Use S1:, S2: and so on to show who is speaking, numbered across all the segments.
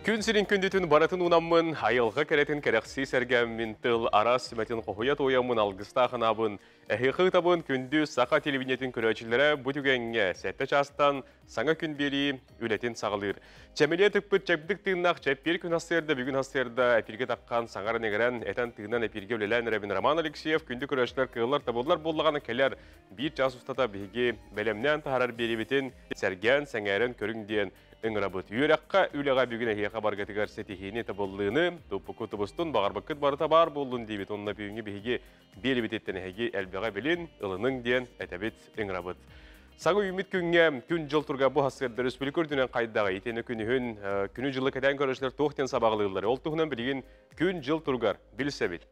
S1: Күн сирин күндүтүн барытын уунаммын, айылҕа кэрэтин кэрэхсии сэргээммин, тыл араас сүмэтин хоһуйа туойаммын алгыстаах анаабын, эһиэхэ ыытабын күндү саха телевидениетин көрөөччүлэрэ бу түгэҥҥэ сэттэ чаастан саҥа күн биэрии үлэтин саҕалыыр. Чэмэлиэ тыкпыт чэбдик тыыннаах чэппиэр күн ассыарда бүгүн ассыарда эпиргэ таххан саҥаран иҥэрэн этэн тыынан эпиргэ үлэлээн эрэбин Роман Алексеев күндү көрөөччүлэр кыаллар табыллар буоллаҕына кэлэр биир чаас устата биһиги бэлэмнээн таһаарар биэриибитин сэргээн сэҥээрэн көрүҥ диэн ыҥырабыт. Үөрэххэ, үлэҕэ бүгүн эһиэхэ баргытыгар ситиһиини, табыллыыны, туппукку тубустун, баҕарбыккыт барыта баар буоллун диибит. Онно бүгүҥҥү биһиги биэрибититтэн эһиги элбэҕи билин, ылыныҥ диэн этэбит, ыҥырабыт. Саҥа үүммүт күҥҥэ күн-дьыл турга бу сарсыарда республика үрдүнэн хайдаҕый? Итини күнүһүн, күнү-дьылы кэтээн көрөөччүлэр туох диэн сабаҕалыыллар? Ол туһунан билигин күн-дьыл туругар билсэбит.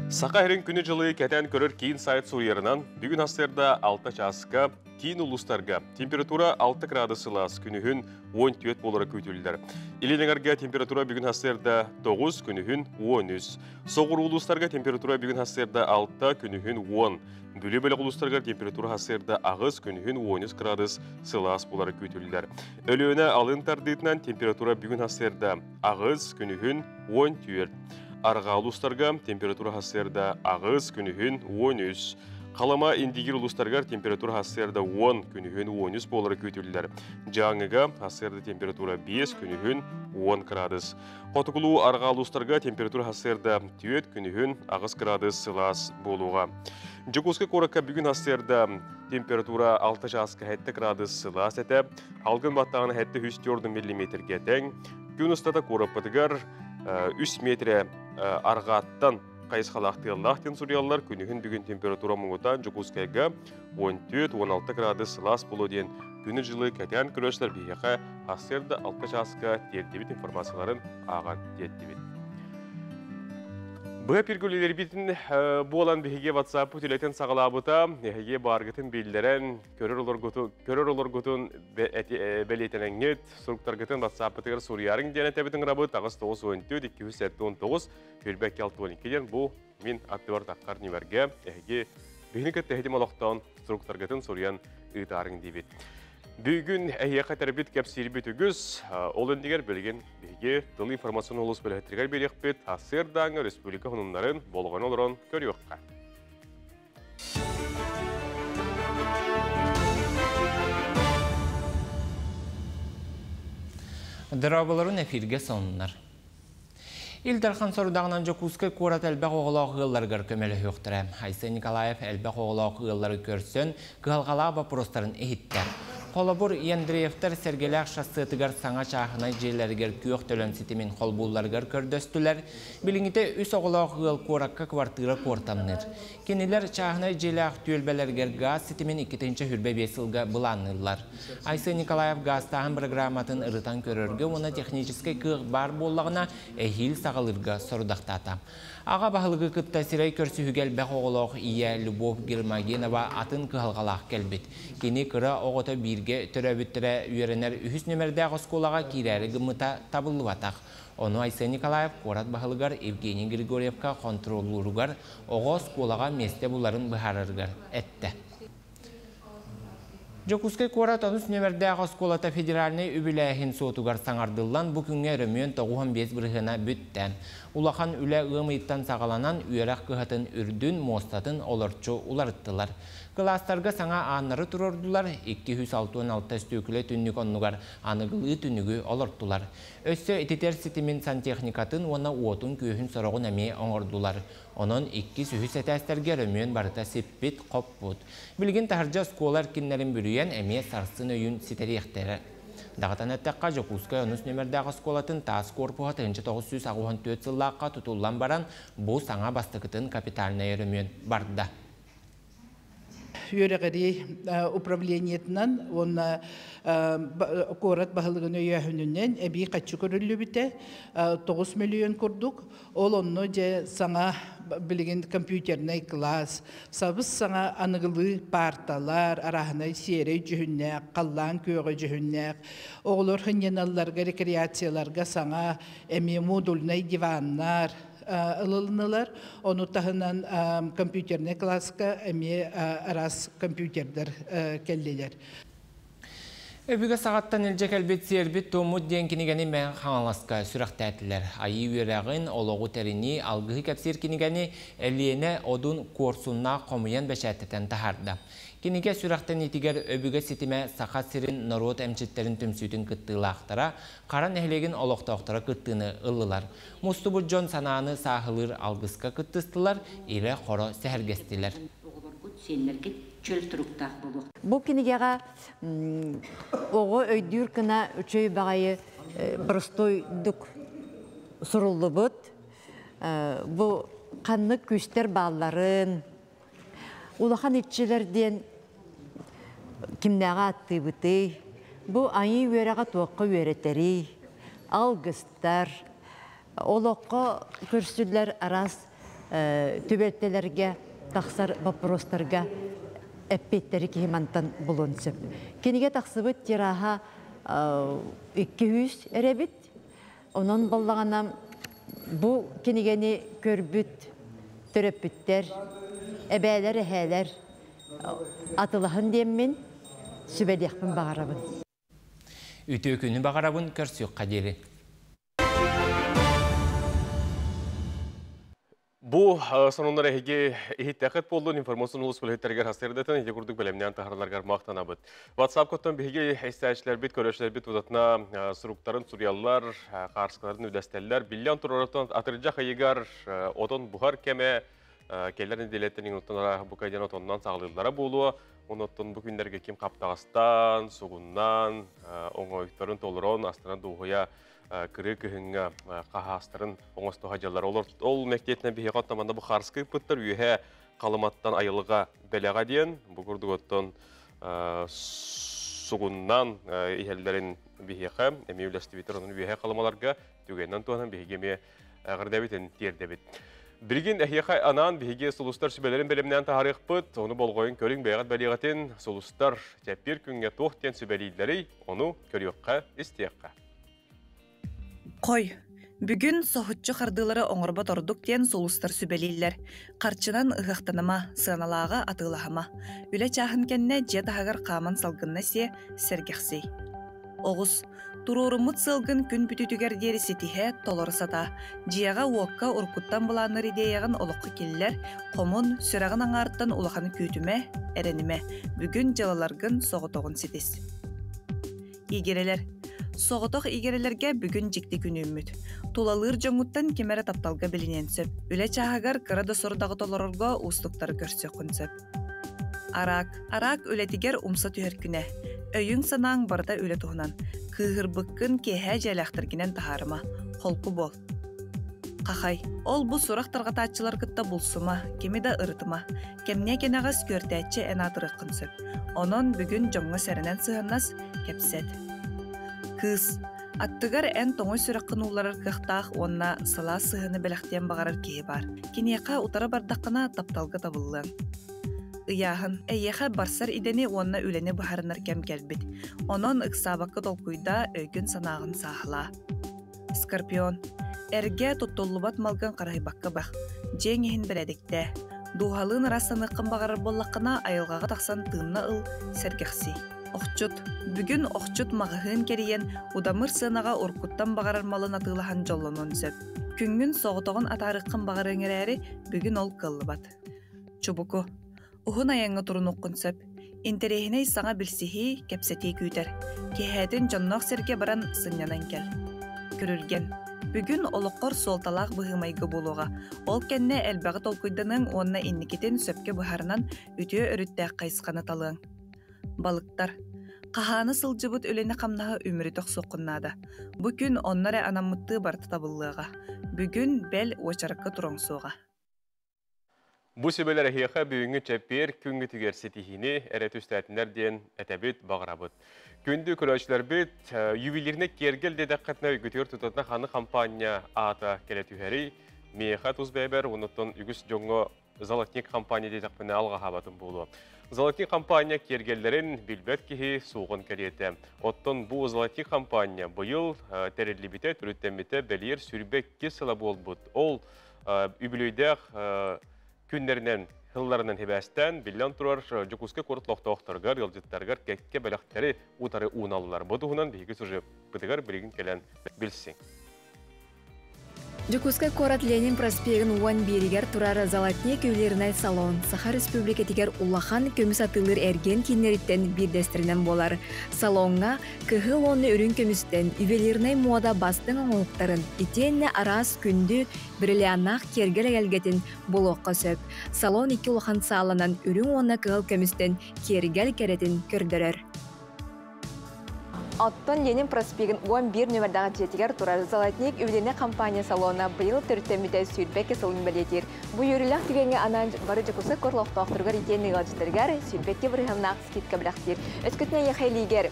S1: Саха сирин күнү-дьылы кэтээн көрөр киин сайт суруйарынан, бүгүн сарсыарда 6 чааска киин улуустарга температура 6 градус сылаас, күнүһүн 14 буолара күүтүллэр. Илин эҥэргэ температура бүгүн сарсыарда 9, күнүһүн 13. Соҕуруу улуустарга температура бүгүн сарсыарда 6, күнүһүн 10. Бүлүү бөлөх улуустарыгар температура сарсыарда 8, күнүһүн 13 градус сылаас буолара күүтүллэр. Өлүөнэ алын тардыытынан температура бүгүн сарсыарда 8, күнүһүн 14. Арҕаа улуустарга температура сарсыарда 8, күнүһүн 13. Халыма Индигир улуустарыгар температура сарсыарда 10, күнүһүн 13 буолара күүтүллэр. Дьааҥыга сарсыарда температура 5, күнүһүн 10 градус. Хотугулуу арҕаа улуустарга температура сарсыарда 4, күнүһүн 8 градус сылаас буолуоҕа. Дьокуускай куоракка бүгүн сарсыарда температура 6 чааска 7 градус сылаас этэ. Алгын баттаҕына 704 миллиметргэ тэҥ. Күн устата куораппытыгар 3 метрэ арҕааттан хайысхалаах тыаллаах диэн суруйаллар. Күнүһүн бүгүн температура муҥутаан Дьокуускайга 14-16 градус сылаас буолуо диэн күнү-дьылы кэтээн көрөөччүлэр биһиэхэ сарсыарда 6 чааска тиэрдибит информацияларын ааҕан тиэрдибит. Быһа пиргүлэлэрбитин буолан биһиги WhatsApp үлэтин саҕалаабыта, эһиги бааргытын биллэрэн, көрөр олоргутун, көрөр олоргутун бэлиэтэнэҥҥит, суруктаргытын WhatsApp-ытыгар суруйарыҥ диэн этэбит ыҥырабыт 8 9 14 279 22 диэн бу мин аттыбар таххар нүмергэ эһиги биһини кытта эһитим олохтоон суруктаргытын суруйан ыытаарыҥ диибит. Бүгүн эһиэхэ тэрбит кэпсиирбит үгүс, ол иннигэр билигин биһиги тыл информационный улус бэлэһэттэригэр биэриэхпит, сарсыардааҥы республика хонуннарын болҕойон олорон көрүөххэ.
S2: Дорооболорун эфиргэ сонуннар. Ил Дархан сорудаҕынан Дьокуускай куорат элбэх оҕолоох ыалларыгар көмөлөһүөхтэрэ. Айсен Николаев элбэх оҕолоох ыаллары көрсөн, кыһалҕалаах боппуруостарын иһиттэ. Холобур, Андреевтар Сэргэлээх шоссетыгар саҥа чааһынай дьиэлэригэр күөх төлөн ситимин холбуулларыгар көрдөстүлэр. Билиҥҥитэ үс оҕолоох ыал куоракка квартира куортамныыр. Кинилэр чааһынай дьиэлээх түөлбэлэригэр гаас ситимин 2 25 сылга былаанныыллар. Айсен Николаев гаастааһын программатын ырытан көрөргө уонна техническэй кыах баар буоллаҕына эһиил саҕалыырга сорудахтаата. Аҕа баһылыгы кытта сирэй көрсүһүүгэ элбэх оҕолоох ийэ Любовь Гермогенова атын кыһалҕалаах кэлбит. Кини кыра оҕото бииргэ төрөөбүттэрэ үөрэнэр үһүс нүөмэрдээх оскуолаҕа киирээри гыммыта табыллыбатах. Ону Айсен Николаев куорат баһылыгар Евгений Григорьевка хонтуруоллууругар оҕо оскуолаҕа миэстэ буларын быһаарарыгар эттэ. Дьокуускай куорат онус нүөмэрдээх оскуолата федеральнай үбүлээһин суотугар саҥардыллан бу күҥҥэ өрөмүөн 95 бырыһыана бүттэ. Улахан үлэ ыам ыйыттан саҕаланан үөрэх кыһатын үрдүн, муостатын олорчу уларыттылар. Кылаастарга саҥа ааннары туруордулар, 266 өстүөкүлэ түннүк оннугар аныгылыы түннүгү олортулар. Өссө ититэр ситимин сантехникатын уонна уотун күөһүн сороҕун эмиэ оҥордулар. Онон 2-3 этээстэргэ өрөмүөн барыта сиппит, хоппут. Билигин таһырдьа оскуола эркиннэрин бүрүйэн эмиэ сарсын өйүүн ситэриэхтэрэ. Даҕатан эттэххэ, Дьокуускай онус нүөмэрдээх оскуолатын таас корпуһа 1984 сыллаахха тутуллан баран, бу саҥа бастакытын капитальнай өрөмүөн барда.
S3: Үөрэҕирии управлениетынан уонна куорат баһылыгын өйөөһүнүнэн эбии харчы көрүллүбүтэ 9 миллион курдук. Ол онно дьэ саҥа билигин компьютернай класс, сабыс саҥа аныгылыы парталар, арааһынай сиэрэй дьүһүннээх, халлаан күөҕэ дьүһүннээх, оҕолор сынньаналларга, рекреацияларга саҥа эмиэ модульнай диваннар ылылыннылар. Ону таһынан компьютернай класска эмиэ араас компьютердар кэллилэр.
S2: Өбүгэ саҕаттан илдьэ кэлбит сиэрбит-туоммут диэн кинигэни Мэҥэ Хаҥаласка сүрэхтээтилэр. Айыы үөрэҕин, олоҕу тэринии, алгыһы кэпсиир кинигэни Элиэнэ Одун Куорсуннаах хомуйан бэчээттэтэн таһаарда. Кинигэ сүрэхтэниитигэр Өбүгэ ситимэ Саха сирин норуот эмчиттэрин түмсүүтүн кыттыылаахтара, Хара нэһилиэгин олохтоохторо кыттыыны ыллылар. Мустубут дьон санааны сааһылыыр алгыска кыттыстылар, ирэ-хоро сэһэргэстилэр.
S4: Сиэннэргит чөл туруктаах буолуох.
S5: Бу кинигэҕэ оҕо өйдүүр гына үчүгэй баҕайы простойдук суруллубут. Бу ханнык күүстэр баалларын, улахан иччилэр диэн кимнээҕи ааттыыбытый, бу айыы үөрэҕэ туохха үөрэтэрий, алгыстар, олоххо көрсүллэр араас түбэлтэлэргэ тахсар боппуруостарга эппиэттэри киһи мантан булуон сөп. Кинигэ тахсыбыт тираһа 200 эрэ эбит. Онон боллаҕына бу кинигэни көрбүт төрөппүттэр, эбээлэр, эһээлэр атылаһын диэммин сүбэлиэхпин баҕарабын.
S2: Үтүө күнү баҕарабын көрсүөххэ диэри.
S1: Бу сонуннар эһиги иһиттэххит буоллун информацион улус үлэһиттэригэр хастырдатын ити курдук бэлэмнээн таһараларгар махтанабыт. WhatsApp коттон биһиги истээчилэрбит, көрөөччүлэрбит тутатына суруктарын суруйаллар, хаарскаларын үдэстэллэр. Биллэн турарыттан атырдьах ыйыгар отон буһар кэмэ кэлэр нэдиэлэттэн иҥоттон бу кайден отоннон саҕалыыллара буолуо. Онуттан бу күннэргэ ким хаптаҕастан, сугуннан, оҥойтторун толорон, астынан дуоһуйа кырыы кыһыҥҥа хаһаастарын оҥосто дьаллар. Олор ол мэктиэтинэн биһиэхэ оттон манна бу харскы ыппыттар үөһэ Халыматтан айылҕа бэлэҕэ диэн бу курдук оттон сугуннан иһэллэрин биһиэхэ эмиэ үлэстибиттэр. Онон үөһэ Халымаларга түгэннэн туһанан биһиги эмиэ эҕэрдэбитин тиэрдэбит. Билигин эһиэхэ анаан биһиги сулустар сүбэлэрин бэлэмнээн таһаарыахпыт. Ону болҕойун көрүҥ бэйэҕит бэлиэҕитин сулустар чэппиэр күҥҥэ туох диэн сүбэлииллэрий, ону көрүөххэ, истиэххэ.
S6: Хой, бүгүн соһуччу хардыылары оҥорбот ордук диэн сулустар сүбэлииллэр. Харчынан ыһыахтаныма, сыаналааҕы атыылаһыма. Үлэ чааһын кэннэ дьиэ таһыгар хааман салгынна сиэ, сэргэхсий. Оҕус, туруоруммут сыалгын күн бүтүүтүгэр диэри ситиһэ, толоро сатаа. Дьиэҕэ-уокка уруккуттан былаанныр идиэйэҕин олоххо киллэр, хомун, сүрэҕин аҥаарыттан улаханы күүтүмэ, эрэнимэ. Бүгүн дьыалаларгын соҕотоҕун ситис. Игирэлэр. Соҕотох игирэлэргэ бүгүн дьикти күн үүммүт. Тулалыыр дьоҥҥуттан ким эрэ тапталга билиниэн сөп. Үлэ чааһыгар кыра да сорудаҕы толорорго уустуктары көрсүөххүн сөп. Араак. Араак үлэтигэр умса түһэр күнэ. Өйүҥ-санааҥ барыта үлэ туһунан. Кыыһырбыккын киэһэ дьиэлээхтэргинэн таһаарыма. Холку буол. Хахай. Ол-бу сурах тарҕатааччылар кытта булсума, кими да ырытыма. Кэмниэ кэнэҕэс күөртээччи эн аатырыаххын сөп. Онон бүгүн дьоҥҥо сэрэнэн сыһыаннас, кэпсэт. Кыыс. Аттыгар эн тоҥуй сүрэххин уулларар кыахтаах уонна сылаас сыһыаны бэлэхтиэн баҕарар киһи баар. Киниэхэ утары бардаххына тапталга табыллыаҥ. Ыйааһын. Эйиэхэ барсар идэни уонна үлэни быһаарынар кэм кэлбит. Онон ыксаабакка толкуйдаа, өйгүн-санааҕын сааһылаа. Скорпион. Эргэ туттуллубат малгын харыһыйбакка бах. Дьиэҥ иһин бэрээдэктээ. Дууһалыын ыраастаныаххын баҕарар буоллаххына, айылҕаҕа тахсан тыынна ыл, сэргэхсий. Охчут. Бүгүн охчут маҕаһыын кэрийэн, удамыр сыанаҕа уруккуттан баҕарар малын атыылаһан дьоллонуон сөп. Күҥҥүн соҕотоҕун атаарыаххын баҕарыаҥ эрээри, бүгүн ол кыаллыбат. Чубуку. Уһун айаҥҥа турунуоххун сөп. Интэриэһинэй саҥа билсиһии, кэпсэтии күүтэр. Киэһээтин дьонноох сиргэ баран сынньанан кэл. Күрүлгэн. Бүгүн олоххор суолталаах быһыы-майгы буолуоҕа. Ол кэннэ элбэҕи толкуйданыаҥ уонна инникитин сөпкө быһаарынан үтүө өрүттээх хайысханы талыаҥ. Балыктар. Хаһаана сылдьыбыт үлэни-хамнаһы үмүрүтэ охсуоххун наада. Бу күн онно эрэ анаммыттыы барыта табыллыаҕа. Бүгүн, бэл, уочаракка туруоҥ суоҕа.
S1: Бу сүбэлэр эһиэхэ бүгүҥҥү чэппиэр күҥҥүтүгэр ситиһиини эрэ түстээтиннэр диэн этэбит, баҕарабыт. Күндү көрөөччүлэрбит, ювелирнай киэргэл диэтэххитинэ өйгүтүгэр тутатына ханнык хампаанньа аата кэлэ түһэрий? Миэхэ тус бэйэбэр онуттан үгүс дьоҥҥо Золотник компания диэтэхпинэ алҕаһаабатым буолуо. Золотник компания киэргэллэрин билбэт киһи суоҕун кэриэтэ. Оттон бу Золотник компания быйыл тэриллибитэ, төрүттэммитэ бэлиэр 22 сыла буолбут. Ол үбүлүөйдээх күннэринэн Тылларынан хибэстэн, биллэн турар Дьокуускай куорат олохтоохторугар, ыалдьыттарыгар кэккэ бэлэхтэри утары ууналлар. Бу туһунан биһиги сюжеппытыгар билигин кэлэн билсиҥ.
S7: Дьокуускай куорат Ленин проспегын 11-игэр турар Золотник ювелирнай салон Саха Республикатыгар улахан көмүс атыылыыр эргиэн кииннэриттэн биирдэстэринэн буолар. Салоҥҥа кыһыл уонна үрүҥ көмүстэн ювелирнай муода бастыҥ оҥоһуктарын итиэннэ араас күндү бриллианнаах киэргэл эгэлгэтин булуохха сөп. Салон икки улахан сааланан үрүҥ уонна кыһыл көмүстэн киэргэл кэрэтин көрдөрөр. Оттон Ленин проспегын 11 нөмердээх дьиэтигэр турар Золотник ювелирнай компания салона быйыл төрүттэммитэ 22 сылын бэлиэтиир. Бу үөрүүлээх түгэҥҥэ анаан бары Дьокуускай куорат олохтоохторугар итиэннэ ыалдьыттарыгар 22 бырыһыаннаах скидка бэлэхтиир. Өскөтүн эйиэхэ илиигэр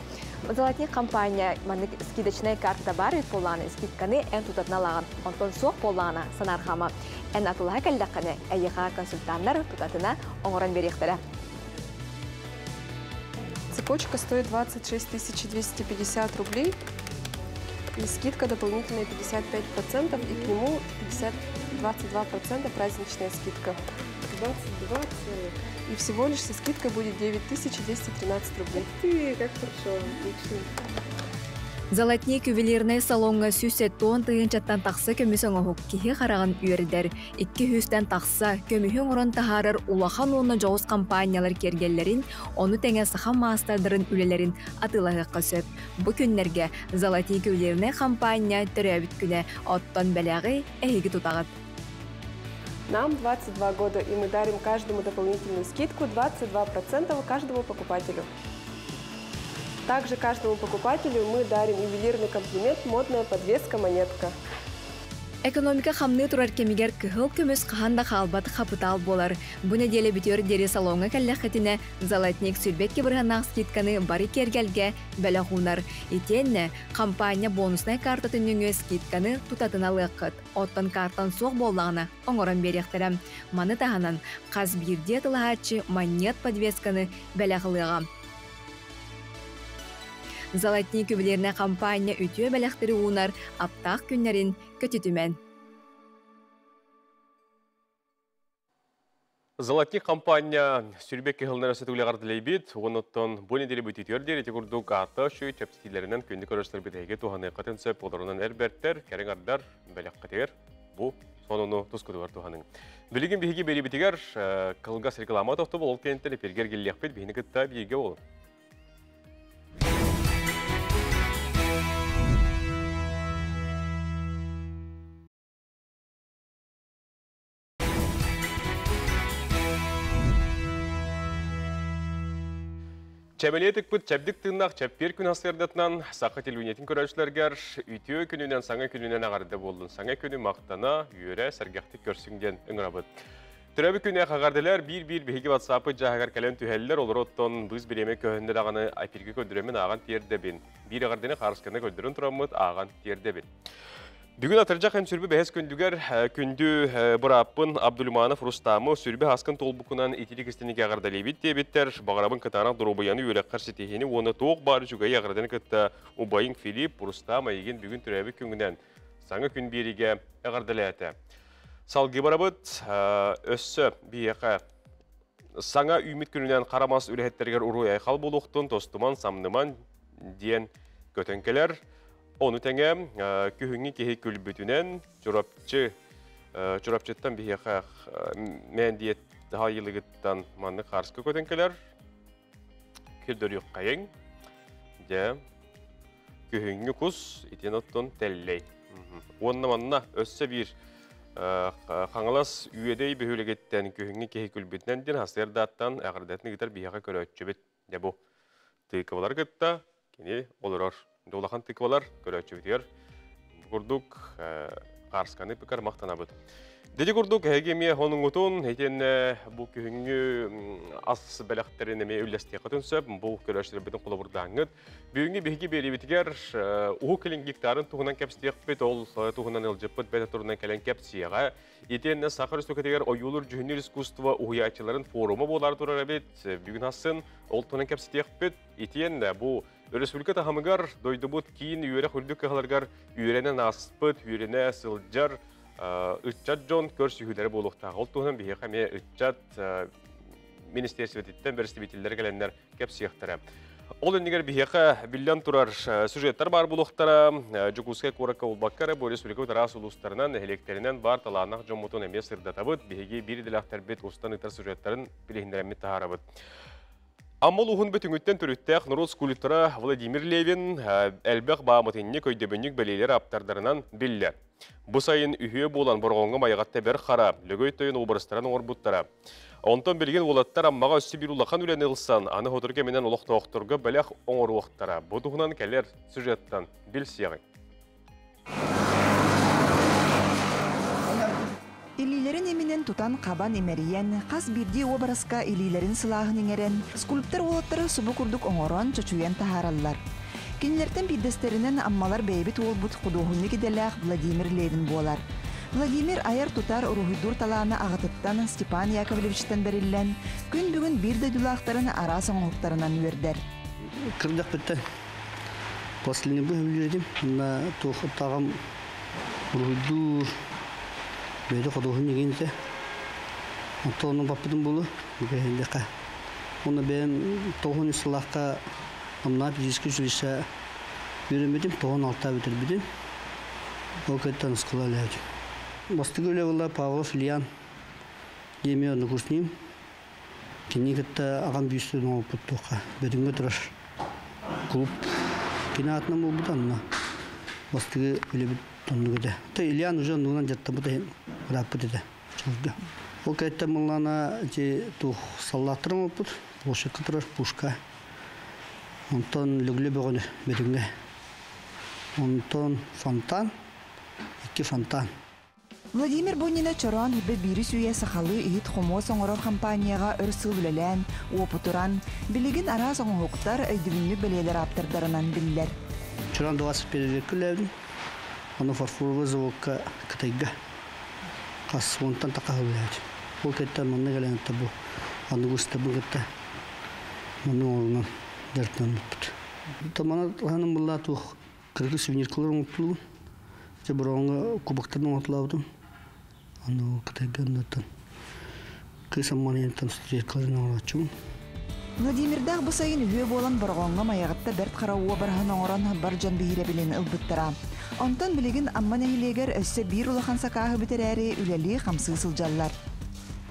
S7: Золотник компания маннык скидочнай карта баар үт буоллаҕына скидканы эн тутатына ылаҕын. Онтон суох буоллаҕына санаархама. Эн атылаһа кэллэххинэ эйиэхэ консультаннар тутатына оҥорон биэриэхтэрэ.
S8: Цепочка стоит 26 250 рублей. И скидка дополнительная 55%, и к нему 50, 22% праздничная скидка. 22 целых. И всего лишь со скидкой будет 9213 рублей. Ух ты, как хорошо, отлично.
S7: Золотник ювелирнай салоҥҥа 170 тыһыынчаттан тахса көмүс оҥоһук киһи хараҕын үөрдэр. 200-тэн тахса көмүһү оҥорон таһаарар улахан уонна дьоҕус компаниялар киэргэллэрин, ону тэҥэ саха маастардарын үлэлэрин атыылаһыахха сөп. Бу күннэргэ Золотник ювелирнай компания төрөөбүт күнэ, оттон бэлэҕи эһиги тутаҕыт.
S8: Нам 22 года, и мы дарим каждому дополнительную скидку 22% каждому покупателю. Также каждому покупателю мы дарим ювелирный комплимент «Модная подвеска-монетка».
S7: Экономика хамныы турар кэмигэр кыһыл көмүс хаһан да хаалбат хапытаал буолар. Бу нэдиэлэ бүтүөр диэри салоҥҥа кэллэххитинэ Золотник 22 бырыһыаннаах скидканы бары киэргэлгэ бэлэх уунар. Итиэннэ компания бонуснай картатын нөҥүө скидканы тутатына ылыаххыт. Оттон картан суох буоллаҕына оҥорон биэриэхтэрэ. Маны таһынан хас биирдии атыылаһааччы манньыат подвесканы бэлэх ылыаҕа. Золотник ювелирнай компания үтүө бэлэхтэри уунар аптаах күннэрин көтүтүмэҥ.
S1: Золотник компания 22 сылынан өсөтүлэҕэр дилейбит, онуттан бу неделе бүтүтүөр диэри ити курдук аата шүй чэпчэтиилэринэн күндү көрөстөр битэһиги туһаныаххытын сөп олорунан эрбэртер, кэриҥ ардар, бэлэххитигэр бу сонуну тускутугар туһаның. Билигин биһиги берибитигэр кылгас реклама тохтобул ол кэнниттэн эфиргэр киллиэхпит биһини кытта бииргэ буолун. Чэмэлиэ тыкпыт чэбдик тыыннаах чэппиэр күн сарсыардатынан саха телевидениетин көрөөччүлэргэр үтүө күнүнэн саҥа күнүнэн эҕэрдэ буоллун. Саҥа күнү махтана, үөрэ, сэргэхтик көрсүҥ диэн ыҥырабыт. Төрөөбүт күнү эҕэрдэлэр биир-биир биһиги WhatsApp дьааһыгар кэлэн түһэллэр, олороттон быыс бириэмэ көһүннэ даҕаны эфиргэ көрдөрөммүн ааҕан тиэрдэбин. Биир эҕэрдэни хаарысканы көрдөрөн тураммыт ааҕан тиэрдэбин. Бүгүн атырдьах ыйын 25 күнүгэр күндү бырааппын Абдулманов Рустамы 20 сааскын туолбуккунан итиитик истиҥник эҕэрдэлиибит диэбиттэр. Баҕарабын кытаанах доруобуйаны үөрэххэр ситиһиини уонна туох баар үчүгэй эҕэрдэни кытта убайыҥ Филипп Рустам эйигин бүгүн төрөөбүт күҥҥүнэн саҥа күн биэриигэ эҕэрдэлээтэ. Салгыы барабыт өссө биһиэхэ саҥа үүммүт күнүнэн хара мас үлэһиттэригэр уруй айхал буолуохтун тостуман самныман диэн көтөн кэлэр. Ону тэҥэ күһүҥҥү киһи күлбүтүнэн Чурапчы Чурапчыттан биһиэхэ мэн диэт хаайылыгыттан маннык хаарска көтөн кэлэр. Көрдөрүөххэйиҥ. Дьэ күһүҥҥү кус итин оттон тэллэй. Уонна манна өссө биир Хаҥалас Үөдэй бөһүөлэгиттэн күһүҥҥү киһи күлбүтүнэн диэн сарсыардааттан эҕэрдэтин ыытар биһиэхэ көрөөччүбүт. Дьэ бу тыыкыбалар кытта кини олорор. Улахан тыквалар көрөөччүбүтүгэр курдук хаарсканы пыкар махтанабыт. Деди курдук эһиги эмиэ хонуҥутун итиэннэ бу күһүҥҥү ас бэлэхтэрин эмиэ үллэстиэххитин сөп бу көрөөччүлэрбитин холобурдааҥҥыт. Бүгүҥҥү биһиги биэриибитигэр Уһук Илин гектарын туһунан кэпсиэхпит, ол туһунан ыалдьыппыт бэйэтэ турунан кэлэн кэпсиэҕэ. Итиэннэ Саха Республикатыгар ойуулуур дьүһүннүүр искусство уһуйааччыларын форума буолар турар эбит. Бүгүн асын ол туһунан кэпсэтиэхпит. Итиэннэ бу республика таһымыгар дойдубут киин үөрэх үрдүк кыһаларыгар үөрэнэн ааспыт, үөрэнэ сылдьар Ыччат дьон көрсүһүүлэрэ буолуохтаах. Ол туһунан биһиэхэ эмиэ ыччат министиэристибэтиттэн бэрэстэбиитэллэр кэлэннэр кэпсиэхтэрэ. Ол иннигэр биһиэхэ биллэн турар сюжеттар баар буолуохтара. Дьокуускай куоракка буолбакка эрэ, бу республика араас улуустарынан, нэһилиэктэринэн баар талааннаах дьоммутун эмиэ сырдатабыт. Биһиги биир идэлээхтэрбит устан ыытар сюжеттарын билиһиннэрэммит таһаарабыт. Амма улууһун Бөтүҥүттэн төрүттээх норуот скульптора Владимир Левин элбэх бааматынньык, өйдөбүнньүк бэлиэлэр ааптардарынан биллэр. Бу сайын үһүө буолан Бороҕоҥҥо Майаҕатта Бэрт Хара, Лөгөй Тойон уобарастарын оҥорбуттара. Онтон билигин уолаттар Аммаҕа өссө биир улахан үлэни ылсан, аны сотору кэминэн олохтоохторго бэлэх оҥоруохтара. Бу туһунан кэлэр сюжеттан билсиэҕиҥ.
S6: Илиилэрин иминэн тутан-хабан имэрийэн, хас биирдии уобараска илиилэрин сылааһын иҥэрэн, скульптор уолаттары субу курдук оҥорон, чочуйан таһаараллар. Кинилэртэн биирдэстэринэн Аммалар бэйэбит уолбут худуоһунньук идэлээх Владимир Левин буолар. Владимир айар-тутар, уруһуйдуур талаана аҕатыттан Степан Яковлевичтан бэриллэн, күн бүгүн биир дойдулаахтарын араас оҥоһуктарынан үөрдэр.
S9: Кырдьахпыттан Пластилиннарбын сөбүлүүр этим. Уонна туох таҕам уруһуйдуур, бэйэтэ худуоһунньук этэ. Оттон онно баппытым буолуо, бэһиллэххэ. Уонна бэйэм тоҕус сыллаахха Амнаа физическэй училище үөрэммитим, 96 бүтэрбитим. Ол кэнниттэн оскуола үлэлээбитим. Бастакы үлэ буолла Павлов Ильян диэн однокурсник. Кинини кытта аҕам бүүстэн оҥорбут туохха Бөтүҥҥэ турар клуб кини аатынан буолбута онно бастакы үлэбит оннук этэ. То Ильян уже оннугунан дьаттаммыт иһин ырааппыт этэ чолга. Ол кэнниттэн мыллаана ити туох саллааттар оҥорбут площадка турар пушка. Онтон Лөглө бөҕөнү Бөтүҥҥэ. Онтон фонтан, икки фонтан.
S6: Владимир Бунина Чороон Үрбэ биирис үйэ сахалыы иһит-хомуос оҥорор компанияҕа өр сыл үлэлээн, уопутуран, билигин араас оҥоһуктар, өйдөбүнньүк бэлиэлэр ааптардарынан биллэр.
S9: Чороон 21 үлэлээбитим. Ону фарфоровый заводка Кытайга хас уонтан тахха үлэлээбитим. Ол кэнниттэн манна кэлэн бу аныгы ыстабын кытта манна оҥорунан дьарыктанаммыппыт. Мана ханым булла туох Кыргыз сувениркалар оҥортулубун. Дьэ бороҕоҥҥо кубоктарын оҥортулаабытым. Аны Кытайга оннуттан кыыс Амманыйантан студенткаларын оҥорооччубун.
S6: Владимирдаах бу сайын үһүө буолан Бороҕоҥҥо Майаҕатта Бэрт Хара уобараһын оҥорон бар дьон биһирэбилин ылбыттара. Онтон билигин Амма нэһилиэгэр өссө биир улахан сакааһы бүтэрээри үлэлии-хамсыы сылдьаллар.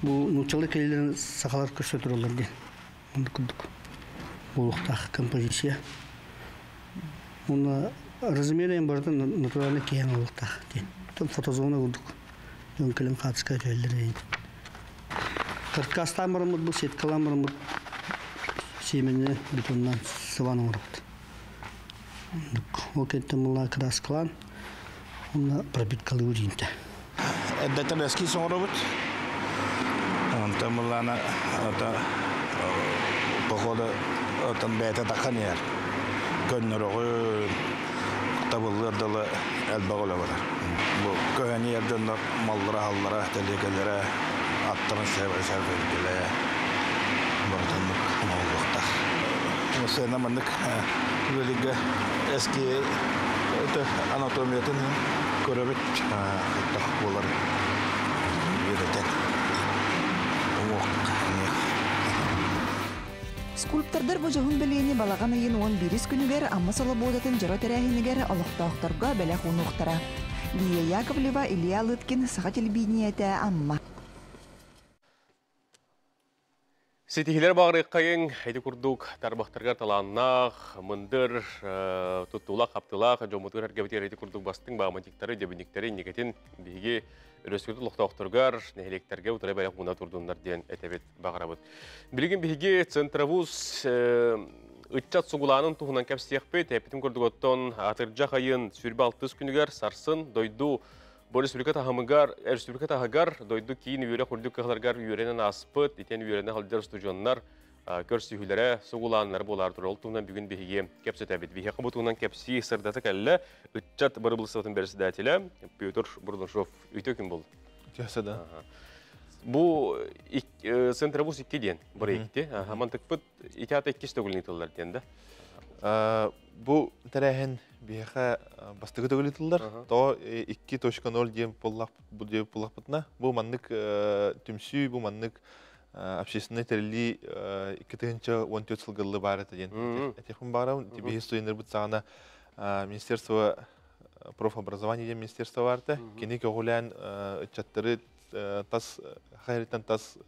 S9: Бу нууччалыы кэлиилэрин сахалар көрсө тураллар диэн. Оннук курдук буолуохтаах композиция. Уонна размерен барыта натуральный киһи оҥоруохтаах диэн. Фотозона курдук. Дьон кэлэн хаартыска түһэллэр эйин. Каркастаан бараммыт бу сеткалаан бараммыт сиэмэни бетонунан сыбан оҥоробут. Ол кэнниттэн буолла краскалаан уонна пропиткалыыбыт диинтэ.
S10: Эрдэттэн эскиз оҥоробут. Онтон былаана ата походу отон бэйэтэ таххан иһэр. Көннөрөҕүн табыллыар дылы элбэх үлэ барар. Бу көһөн иһэр дьоннор маллара-аһаллара, тэлиэгэлэрэ, аттарын сэргэлэ барытыннык оҥоһуллуохтаах. Сыана маннык үлэлигэ эски анатомиятын көрөбүт хайдах буолар үөрэтэн уҥуох
S6: Скульптордар бу дьоһун бэлиэни балаҕан ыйын 11 күнүгэр Амма Солобуодатын дьоро тэрээһинигэр олохтоохторго бэлэх уунуохтара. Лия Яковлева, Илья Лыткин, Саха телевидениетэ, Амма.
S1: Ситиһилэр баҕарыаххайыҥ, ити курдук тарбахтарыгар талааннаах, мындыр, туттуулаах-хаптыылаах дьоммутугар эргэбитигэр ити курдук бастыҥ бааматиктары, дьэбинниктары инникитин биһиги өрөспүүбүлүкэ олохтоохторугар, нэһилиэктэргэ утары бэлэх ууна турдуннар диэн этэбит, баҕарабыт. Билигин биһиги Центровуз ыччат сугулаанын туһунан кэпсиэхпит. Эппитим курдук оттон атырдьах айын 26 күнүгэр сарсын дойду Бу республика таһымыгар, республика таһыгар дойду киин үөрэх үрдүк кыһаларыгар үөрэнэн ааспыт, итиэн үөрэнэ сылдьар устудьуоннар көрсүһүүлэрэ, сугулааннара буолаар турар. Ол туһунан бүгүн биһиги кэпсэтэбит. Биһиэхэ бу туһунан кэпсии сырдата кэллэ ыччат бырабыылыстыбатын председателэ Петр Бурнашов. Үтүө күн буолла.
S11: Үтүө да.
S1: Бу Центробус 2 диэн проекти. Мантыкпыт ити ата иккис төгүлүн ыытыллар диэн да.
S11: Бу тэрээһин биһиэхэ бастакы төгүл ыытыллар. Тоҕо 2.0 диэн буоллахпытына, бу маннык түмсүү, бу маннык общественнай тэриллии 2014 сылгыллы баар этэ диэн этиэхпин баҕарабын. Биһи студеннарбыт саҕана Министерство профобразования диэн министерство баар этэ. Кини көҕүлээн ыччаттары тас хайырыттан тас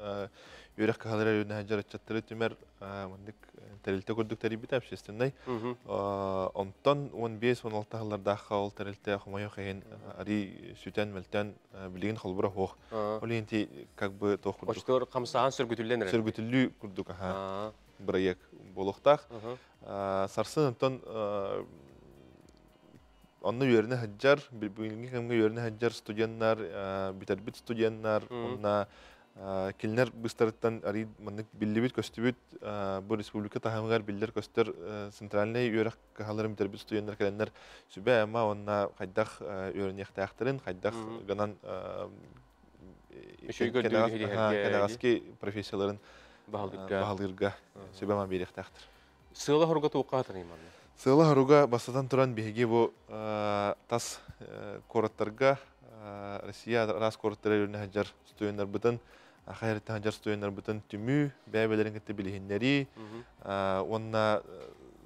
S11: үөрэх кыһалара үрүнэ сылдьар ыччаттары түмэр маннык тэрилтэ курдук тэрийбитэ общественнай. Онтон 15-16 сыллардаахха ол тэрилтэ хомойуох иһин арый сүтэн мөлтөн билигин холбура суох. Ол иһин как бы туох курдук.
S1: Очтор хамсааһын сөргүтүллэн эрэр.
S11: Сөргүтүллүү курдук бырайыак буолуохтаах. Сарсын онтон онно үөрэнэ сылдьар, бүгүҥҥү кэмҥэ үөрэнэ сылдьар студеннар, бүтэрбит студеннар, уонна кинилэр быстарыттан арый маннык биллибит-көстүбүт бу республика таһымыгар биллэр-көстөр центральнай үөрэх кыһаларын бүтэрбит студеннар кэлэннэр сүбэ-ама уонна хайдах үөрэниэхтээхтэрин, хайдах гынан кэнэҕэски профессияларын баһылыырга сүбэ-ама биэриэхтээхтэр.
S1: Сыала хоруга туохха хатаный манна?
S11: Сыала хоруга бастатан туран биһиги бу тас куораттарга Россия араас куораттара үрүнэ сылдьар студеннарбытын хайырыттан сылдьар студеннарбытын түмүү, бэйэ-бэйэлэрин кытта билиһиннэрии уонна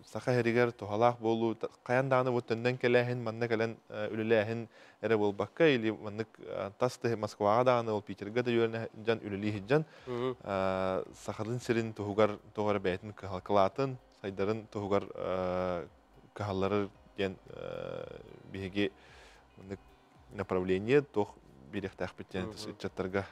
S11: саха иһэригэр туһалаах буолуу хайан даҕаны бу төннөн кэлээһин манна кэлэн үлэлээһин эрэ буолбакка или маннык тас Москваҕа даҕаны ол Питерга да үөрэнэ дьон үлэлии сылдьан сахатын сирин туһугар тоҕо эрэ бэйэтин кылаатын сайдарын туһугар кыһалларар диэн биһиги маннык направление туох биэриэхтээхпит диэн ыччаттарга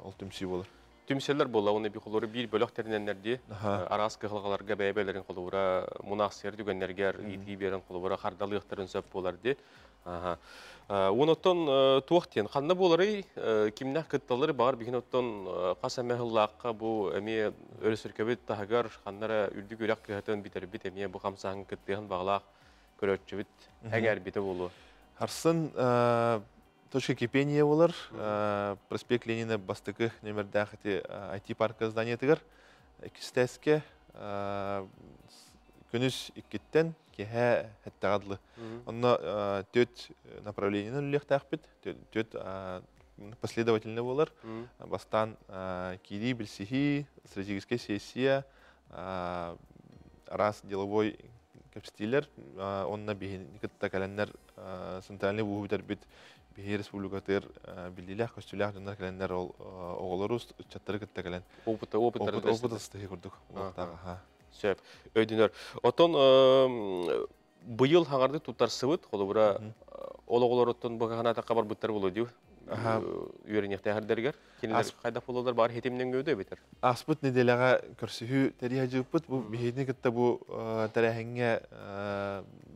S11: ол түмсүү буолар.
S1: Түмсэллэр буолла, уонна холобура биир бөлөх тэринэннэр дии, араас кыһалҕаларга бэйэ-бэйэлэрин холобура мунаахсыйар түгэннэргэр иитии биэрэн холобура хардалыахтарын сөп буолар дии. Уон оттон туох диэн, ханна буоларый, кимнээх кытталлары баҕар биһин оттон хас эмэ сыллаахха бу эмиэ өрөсүркэбит таһыгар ханнара үрдүк үрэх кыһатын бүтэрбит эмиэ бу хамсааһын кыттыһан бағалаах көрөччүбүт эҥээрбитэ буолуо.
S11: Арсын точка кипения болар, проспект Ленина бастакы нөмердээх ити IT-парка зданиетыгар иккис күнүс 2-ттэн киэһэ 7-ҕэ дылы. Онно төрт направлениены үлэлиэхтээхпит, төрт последовательный болар. Бастаан киирии билсиһии, стратегическая сессия, араас деловой кэпсэтиилэр, онно биһини кытта кэлэннэр центральный вуһу бүтэрбит биһи республикатыгар биллиилээх көстүүлээх дьоннор кэлэннэр ол оҕолору ыччаттары кытта кэлэн
S1: опыт опыт
S11: опыт астыһы курдук.
S1: Сөп. Өйдөнөр. Оттон быйыл хаҥарды туттарсыбыт, холобура, ол оҕолоруттан быһанаата хабарбыттар болу дию. Үөрэньэхтээхэрдэригэр. Кинилэр хайдах бололар бар хетимнен көдө битер.
S11: Аспыт неделяга көрсүһүү тэрийэ бу биһини кытта бу тэрээһиҥҥэ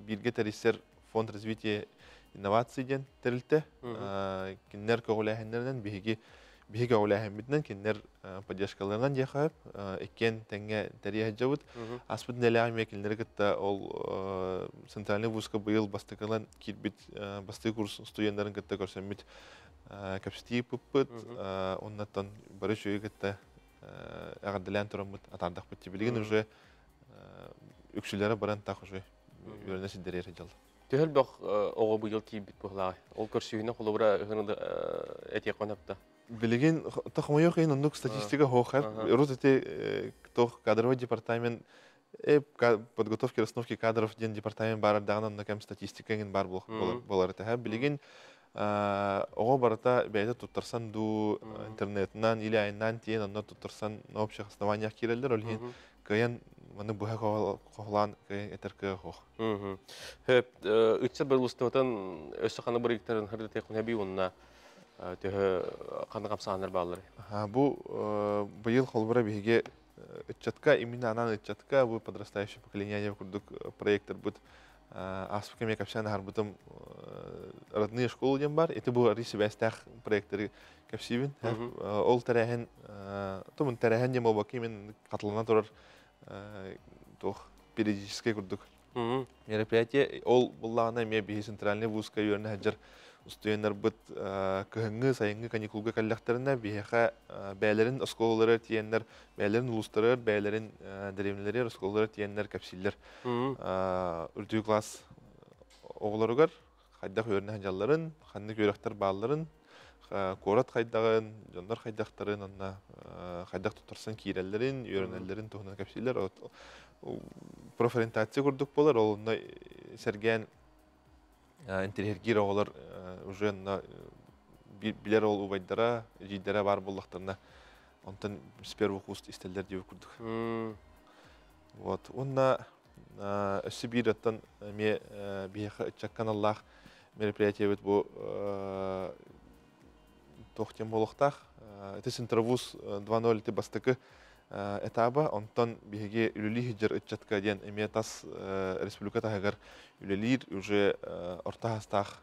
S11: бирге тэрийсэр фонд развития инноваций диэн тэрилтэ. Кинилэр көҕүлээһиннэринэн биһиги биһиги көҕүлээһиммитинэн кинилэр поддержкаларынан диэхэ иккиэн тэҥҥэ тэрийэ сылдьабыт. Аспыт нэлээх эмиэ кинилэри кытта ол центральный вузка быйыл бастакынан киирбит бастакы курс студенттарын кытта көрсөммүт кэпсэтии ыыппыппыт. Оннаттан бары үчүгэй кытта эҕэрдэлээн тураммыт атаардахпыт. Билигин уже үксүлэрэ баран так уже үөрэнэ сиддэрээр дьал.
S1: Төһө элбэх оҕо быйыл киирбит быһылааҕый? Ол көрсүһүнэ холобура этиэх хонапта.
S11: Билигин тохмойох ин оннук статистика хоохар. Рут эти тох кадровый департамент подготовки расстановки кадров диэн департамент бар даҕаны онно кэм статистика иҥин бар болар этэ. Билигин оҕо барыта бэйэтэ туттарсан дуу интернетынан или айынан тиэн онно туттарсан на общих основаниях киирэллэр. Ол иһин кыайан маны быһа хоһлаан кыайан этэр кыа хоох.
S1: Хөп ыччат бырлыстыбытын өссө ханы бырыктарын хырдытык хүнэби уонна төһө ханы камсааннар бааллар.
S11: Бу быйыл холбура биһиги ыччатка, именно анан ыччатка, бу подрастающее поколение курдук проекттар бут аспыка ме капсян харбытым родные школы диэн бар. Ити бу ари сибээстээх проекттары кэпсиибин. Ол тэрээһин тумун тэрээһин диэн буолбакка именно хатылана турар туох периодическай курдук мероприятие. Ол буллаҕына эмиэ биһи центральный вузка үөрэнэ сылдьар студеннарбыт кыһыҥҥы, сайыҥҥы каникулга кэллэхтэринэ биһиэхэ бэйэлэрин оскуолаларыгар тиийэннэр, бэйэлэрин улуустарыгар, бэйэлэрин дэриэбинэлэригэр оскуолаларыгар тиийэннэр кэпсииллэр. Үрдүкү класс оҕолоругар хайдах үөрэнэ сылдьалларын, ханнык үөрэхтэр баалларын, куорат хайдаҕын, дьоннор хайдахтарын, онно хайдах туттарсан киирэллэрин, үөрэнэллэрин туһунан кэпсииллэр. Профориентация курдук буолар, ол онно сэргээн интэриэһиргиир оҕолор уже онно билэр ол убайдара, эдьиийдэрэ баар буоллахтарына, онтон с первых уст истэллэр диэбит курдук. Вот. Уонна өссө биир оттон эмиэ биһиэхэ ыччакка аналлаах мероприятиебит бу туох диэн буолуохтаах. Ити Центровуз 2.0 ити бастакы этаба, онтон биһиги үлэлии сылдьар ыччатка диэн эмиэ тас республика таһыгар үлэлиир уже орто саастаах,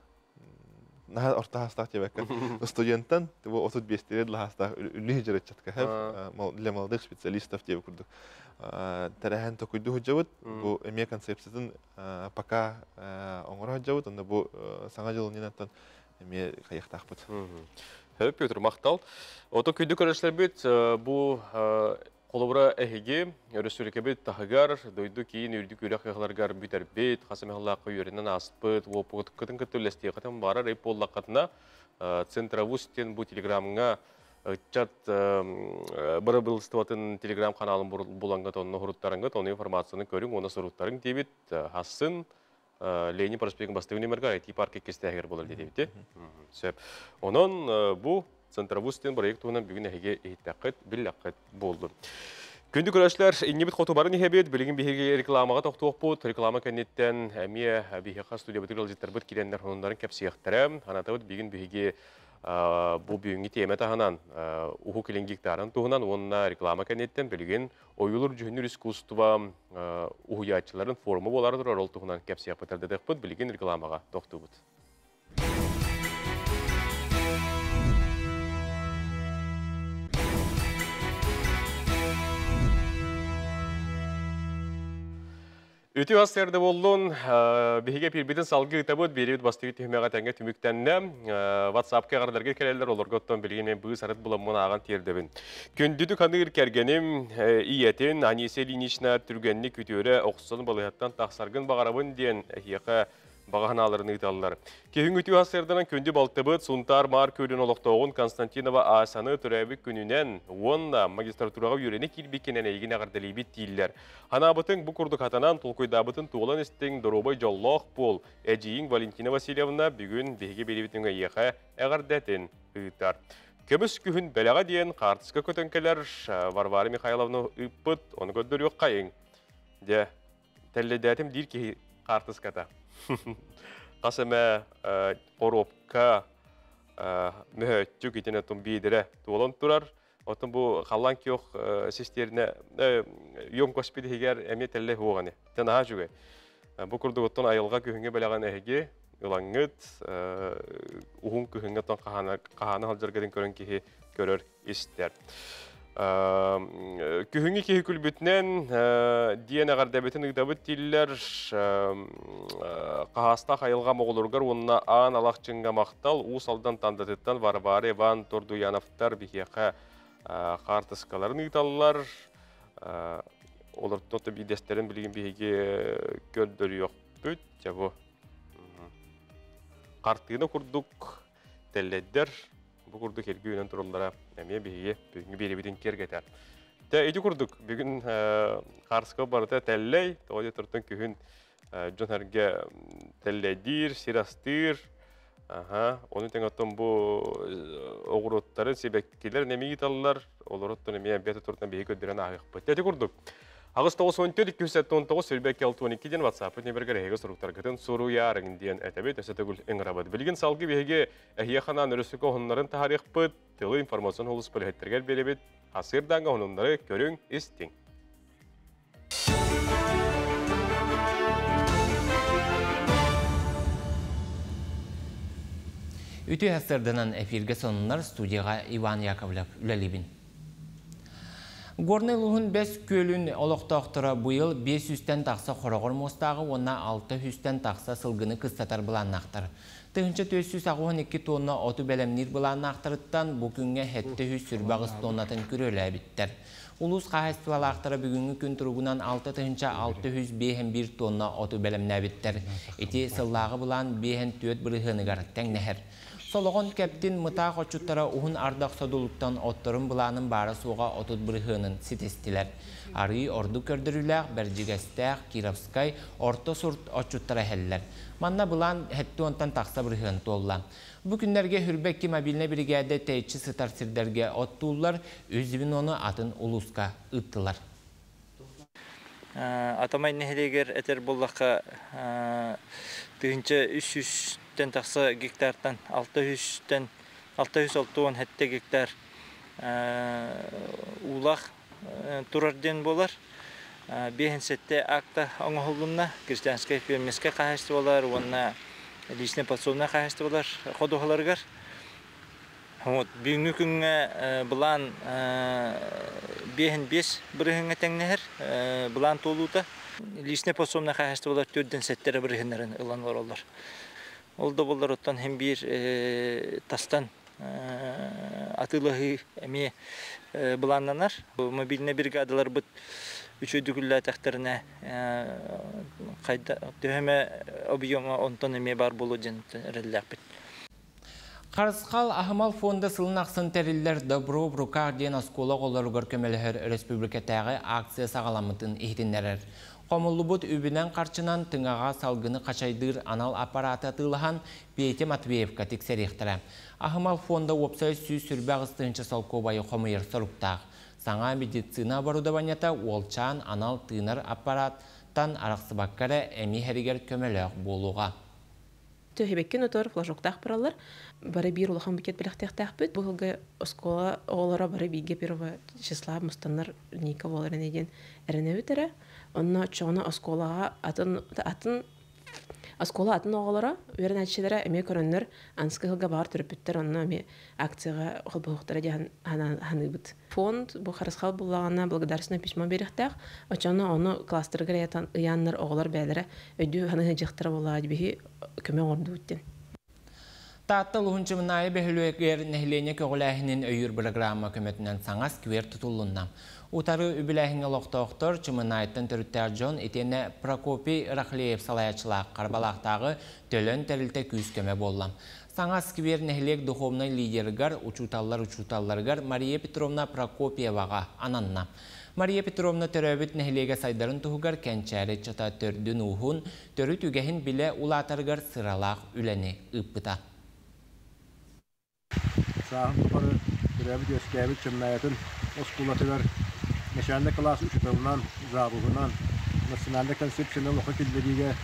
S11: наһаа орто саастаах диэбэккэ, студенттан бу 35 саастаах үлэлии сылдьар ыччатка для молодых специалистов диэбит курдук тэрээһин токуйду сылдьабыт. Бу эмиэ концепциятын пока оҥоро сылдьабыт, онно бу саҥа дьылыннан эмиэ хайыахтаахпыт.
S1: Петр, махтал. Ото күндү көрөшлөрбүт бу холобура эһиги өрөспүүбүлүкэбит таһыгар дойду киин үрдүк үөрэх кыһаларыгар бүтэрбит, хас эмэ сыллаахха үөрэнэн ааспыт, уопутгытын кытта үллэстиэххитин баарар ый буоллаххытына, Центровуз диэн бу телеграмҥа ыччат бырабыылыстыбатын телеграм каналын булаҥҥыт, онно суруттарыҥҥыт, ону информацияны көрүҥ уонна суруттарыҥ диэбит. Хассын Ленин проспегын бастыҥ нөмерга IT парк иккистээһигэр буолар диэбити. Сөп. Онон бу Центровуз диэн проект туһунан бүгүн эһиги иһиттэххит, биллэххит буоллун. Күндү көрөөччүлэр, иннибит хоту барын иһэбит, билигин биһиги рекламаҕа тохтуохпут. Реклама кэнниттэн эмиэ биһиэхэ студиябытыгар ыалдьыттарбыт киирэннэр сонуннарын кэпсиэхтэрэ. Анатабыт бүгүн биһиги бу бүгүҥҥү тиэмэ таһынан Уһук Илин гектарын туһунан уонна реклама кэнниттэн билигин ойуулур дьүһүннүүр искусство уһуйааччыларын форума буолары турар, ол туһунан кэпсиэхпит, эрдэтиэхпит. Билигин рекламаҕа тохтуубут. Үтүө сарсыарда буоллун, биһиги эпиирбитин салгыы ыытабыт, биэрибит бастакы түһүмэҕэ тэҥҥэ түмүктэннэ. WhatsApp-ка эҕэрдэлэргэ кэлэллэр, олорго оттон билигин мен быыс арыт буламмын ааҕан тиэрдэбин. Күндүтүк ханыыр кэргэним ийэтин Анисия Ильинична түргэнник үтүөрэ охсон балыыһаттан тахсаргын баҕарабын диэн эһиэхэ баҕа санааларын ыыталлар. Киһиҥ үтүө сарсыарданан күндү балтыбыт Сунтаар Маар Күөлүн олохтооҕун Константинова Асяны төрөөбүт күнүнэн уонна магистратураҕа үөрэнэ киирбиккинэн эйигин эҕэрдэлиибит дииллэр. Ханаабытыҥ бу курдук хатанан, толкуйдаабытын туолан истиҥ, доруобай дьоллоох буол. Эдьиийиҥ Валентина Васильевна бүгүн биһиги биэриибитин эйиэхэ эҕэрдэтин ыытар. Көмүс күһүн бэлэҕэ диэн хаартыска көтөн кэлэр Варвара Михайловна ыыппыт, ону көрдөрүөххэйиҥ. Дьэ, тэллэйдээтим диир киһи хаартыската. Хас эмэ коробка мөһөөччүк итинэ тум биидэрэ туолан турар. Оттон бу халлаан күөх систиэринэ емкость иһигэр эмиэ тэллэй хуоҕани. Тэн аһаа үчүгэй. Бу курдук оттон айылҕа күһүҥҥү бэлэҕин эһиги ылаҥҥыт уһун күһүҥҥэ оттон хаһаана сылдьаргытын көрөн киһи көрөр истэр. Күһүҥҥү киһи күлбүтүнэн диэн эҕэрдэбитин ыытабыт дииллэр. Хаһаастаах айылҕа моҕолоругар уонна Аан Алахчыҥҥа махтал. Уус Алдан Тандатыттан Варвара Иван Тордуяновтар биһиэхэ хаартыскаларын ыыталлар. Олортон биирдэстэрин билигин биһиги көрдөрүөхпүт. Дьэ бу хартыына курдук тэллэйдэр бу курдук эрги үүнэн тураллара эмиэ биһиги бүгүҥҥү биэриибитин киэргэтэр. Тэ ити курдук бүгүн хаарыска барыта тэллэй, тоҕо диэтэр күһүн дьон эргэ тэллэйдиир, сир астыыр. Аха, ону тэҥ оттон бу оҕуруоттарын сибэккилэр эмиэ ыыталлар, олороттон эмиэ бэйэ туртан биһиги көрдөрөн ааһыахпыт. Ити курдук 8 94 279 22 диэн WhatsApp нөмергер эһиги суруктаргытын суруйаарыҥ диэн этэбит, өссө төгүл ыҥырабыт. Билигин салгыы биһиги эһиэхэ анаан өрөсүкө сонуннарын таһаарыахпыт, тылы информацион холус үлэһиттэригэр биэрэбит, сарсыардааҥҥы сонуннары көрүҥ, истиҥ.
S2: Үтүө сарсыарданан, эфиргэ сонуннар, студияҕа Иван Яковлев үлэлиибин. Горнай улууһун Бэс Күөлүн олохтоохторо быйыл 500-тэн тахса хороҕор муостааҕы уонна 600-тэн тахса сылгыны кыстатар былааннаахтар. 1482 тонна оту бэлэмниир былааннаахтарыттан бу күҥҥэ 728 тоннатын күрүөлээбиттэр. Улуус хаһаайыстыбалаахтара бүгүҥҥү күн туругунан 6651 тонна оту бэлэмнээбиттэр. Ити сыллааҕы былаан 54 бырыһыаныгар тэҥнэһэр. Солоҕон Кэптин Мытаах отчуттара уһун ардах содулуттан отторун былаанын баара-суоҕа 30 бырыһыанын ситистилэр. Арыы ордук көрдөрүүлээх Бэрдьигэстээх, Кировскай, Орто Сурт отчуттара иһэллэр. Манна былаан 70-тан тахса бырыһыан туолла. Бу күннэргэ Хүрбэкки мобильнай биригээдэ тэйиччи сытар сирдэргэ оттууллар, үс звенону атын улууска ыыттылар.
S12: Атамай нэһилиэгэр этэр буоллахха, 1300-тэн тахса гектартан 600-тэн 667 гектар уулаах турар диэн буолар. 57 акта оҥоһуллунна гражданскай фермерскэй хаһаайыстыбалар уонна личнэй подсобнай хаһаайыстыбалар ходуһаларыгар. Вот, бүгүҥҥү күҥҥэ былаан 5 бырыһыҥҥа тэҥнэһэр былаан туолуута. Личнэй подсобнай хаһаайыстыбалар төрдүн сэттэрэ бырыһыннарын ылан олороллор. Ол да буоллар оттон һин биир тастан атыылаһыы эмиэ былааннанар. Мобильнай бригадаларбыт үчүгэйдик үлэлээтэхтэринэ төһө эмэ объема онтон эмиэ баар буолуо диэн эрэллээхпит.
S2: Харысхал аһымал фонда сылын ахсын тэриллэр Добро в руках диэн оскуола оҕолоругар көмөлөһөр өрөспүүбүлүкэтээҕи акция саҕаламмытын иһитиннэрэр. Хомуллубут үбүнэн-харчынан тыҥаҕа салгыны хачайдыыр анал аппарааты атыылаһан Петя Матвеевка тиксэриэхтэрэ. Аһымал фонда уопсай 128 тыһыынча солкуобайы хомуйар соруктаах. Саҥа медицина оборудованиета уолчаан анал тыынар аппараттан арахсыбакка эрэ эми иһэригэр көмөлөөх буолуоҕа.
S13: Төһөбеккен отор флажоктаах бараллар. Бары биир улахан букет бэлэхтиэхтээхпит. Бу сылга оскуола оҕолоро бары бииргэ первого числа мустаннар линейка буолар диэн эрэнэбит эрэ. Онно чоҕуна оскуолаҕа атын атын оскуола атын оҕолоро үөрэнээччилэрэ эмиэ көрөннөр анскы сылга баар төрөппүттэр онно эмиэ акцияҕа холбоһуохтара диэн ханыыбыт. Фонд бу харысхал буллаҕына благодарственное письмо биэриэхтээх. Оччону ону кластерыгар ыйааннар оҕолор бээлэрэ өйдүү ханыһыдьыахтара буоллаҕа биһи көмө оҥордубут диэн.
S2: Таатта улууһун Чымынаайы бөһүөлэгэр нэһилиэнньэ көҕүлээһинин өйүүр бырагыраама көмөтүнэн саҥа сквер тутуллунна. Утары үбүлээһиҥҥэ олохтоохтор Чымынаайыттан төрүттээх дьон итиэннэ Прокопий Рахлеев салайааччылаах Харбалаахтааҕы Төлөн тэрилтэ күүс-көмө буолла. Саҥа сквер нэһилиэк духовнай лидерыгар, учууталлар учууталларыгар Мария Петровна Прокопьеваҕа ананна. Мария Петровна төрөөбүт нэһилиэгэ сайдарын туһугар кэнчээри ыччата төрдүн-ууһун, төрүт үгэһин билэ улаатарыгар сыралаах үлэни ыыппыта.
S14: Сааһын тухары төрөөбүт-үөскээбит Чымнаайатын оскуолатыгар начальнай кылаас учууталынан, завуһунан, национальнай концепцияны олоххо киллэриигэ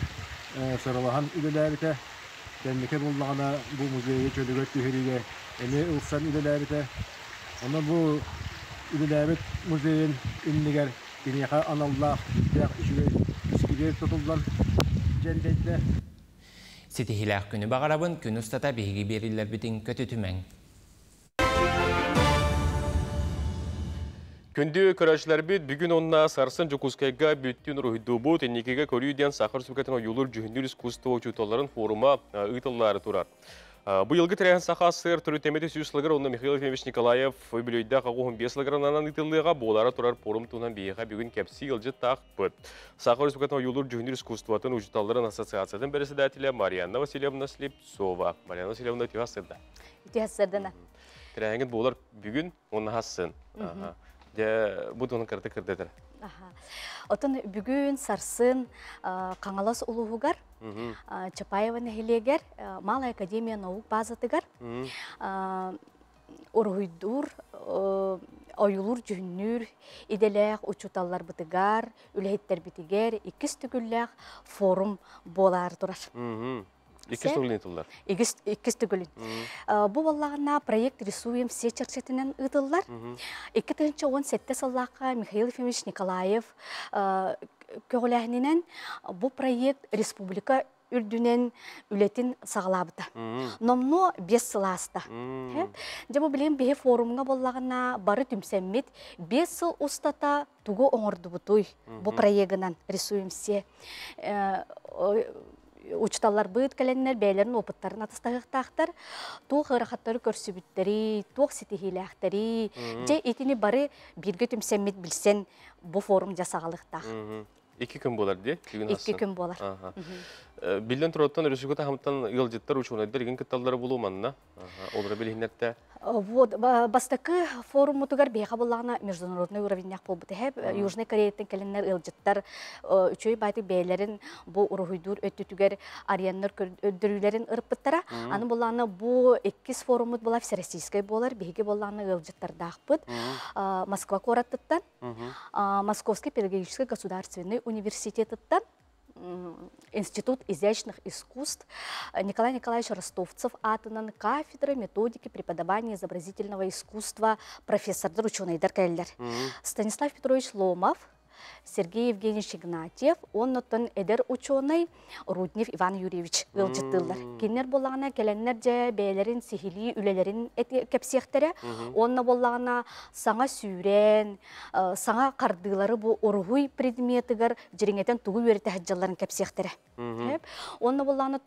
S14: сыралаһан үлэлээбитэ. Кэнники буллаҕына бу музейы чөлүгэр түһэриигэ эмиэ ылсан үлэлээбитэ. Онон бу үлэлээбит музейын иннигэр киниэхэ аналлаах сүрдээх үчүгэй искибиэр тутуллан дьэндэйдэ.
S2: Ситиһиилээх күнү баҕарабын, күн устата биһиги биэриилэрбитин көтүтүмэҥ.
S1: Күндү көрөөччүлэрбит, бүгүн уонна сарсын Дьокуускайга бүттүүн уруһуйдуубут, инникигэ көрүү диэн Саха Республикатын ойуулуур дьүһүннүүр искусство учууталларын форума ыытыллаары турар. Быйылгы тэрээһин Саха АССР төрүттэммитэ 100 сылыгар уонна Михаил Ефимович Николаев үбүлүөйдээх 85 сылыгар ананан ыытыллыаҕа. Буолаары турар форум туһунан биһиэхэ бүгүн кэпсии ыалдьыттаахпыт. Саха Республикатын ойуулуур дьүһүннүүр искусствотын учууталларын ассоциациятын председателэ Марианна Васильевна Слепцова. Марианна Васильевна, үтүө сырда.
S15: Үтүө сырдана.
S1: Тэрээһиҥҥит буолар бүгүн уонна сарсын. Дьэ, бу туһунан кыратык кырдатар.
S15: Отон бүгүн сарсын Хаҥалас улууһугар Чапаева нэһилиэгэр Малая академия наук базатыгар уруһуйдуур, ойуулуур дьүһүннүүр идэлээх учууталларбытыгар, үлэһиттэрбитигэр иккис төгүллээх форум буолаары турар.
S1: Иккис төгүлүн ыытыллар.
S15: Иккис төгүлүн. Бу буоллаҕына проект «Рисуем все» чэрчитинэн ыытыллар. 2017 сыллаахха Михаил Ефимович Николаев көҕүлээһининэн бу проект республика үрдүнэн үлэтин саҕалаабыта. Номнуо 5 сыл ааста. Дьэ бу билигин биһи форумҥа буоллаҕына бары түмсэммит 5 сыл устата тугу оҥордубутуй бу проегынан «Рисуем все» Учуталларбыт кэлэннэр бэйэлэрин опыттарын атастаһыахтаахтар, туох ыарахаттары көрсүбүттэри, туох ситиһиилээхтэри, дьэ итини бары бииргэ түмсэммит билсэн бу форум дьэ саҕалыахтаах.
S1: 2 күн буолар дии?
S15: 2 күн буолар.
S1: Биллэн туруоттан өрүсүгү таһымтан ыалдьыттар учуонайдар игин кытталлара булуу манна. Олора билиһиннэртэ.
S15: Вот, бастакы форуммутугар биһиэхэ буллаҕына международный уровеннях буолбут эһэ. Южный Кореяттан кэлиннэр ыалдьыттар үчүгэй баайтык бэйэлэрин бу уруһуйдуур өттүтүгэр арианнар көрдөрүүлэрин ырыппыттара. Аны буллаҕына бу иккис форуммут була всероссийскай буолар. Биһиги буоллаҕына ыалдьыттардаахпыт. Москва куораттыттан, Московский педагогический государственный университетыттан, Институт изящных искусств Николай Николаевич Ростовцев аатынан кафедра методики преподавания изобразительного искусства профессордар, ученыйдар кэллэр. Станислав Петрович Ломов, Сергей Евгеньевич Игнатьев, оннуттан эдэр ученый Руднев Иван Юрьевич ыалдьыттыыллар. Кинилэр буоллаҕына кэлэннэр дьэ бэйэлэрин сиһилии үлэлэрин кэпсиэхтэрэ. Уонна буоллаҕына саҥа сүүрэн, саҥа хардыылары бу уруһуй предметыгар дьириҥэтэн тугу үөрэтэ сылдьалларын кэпсиэхтэрэ. Уонна буоллаҕына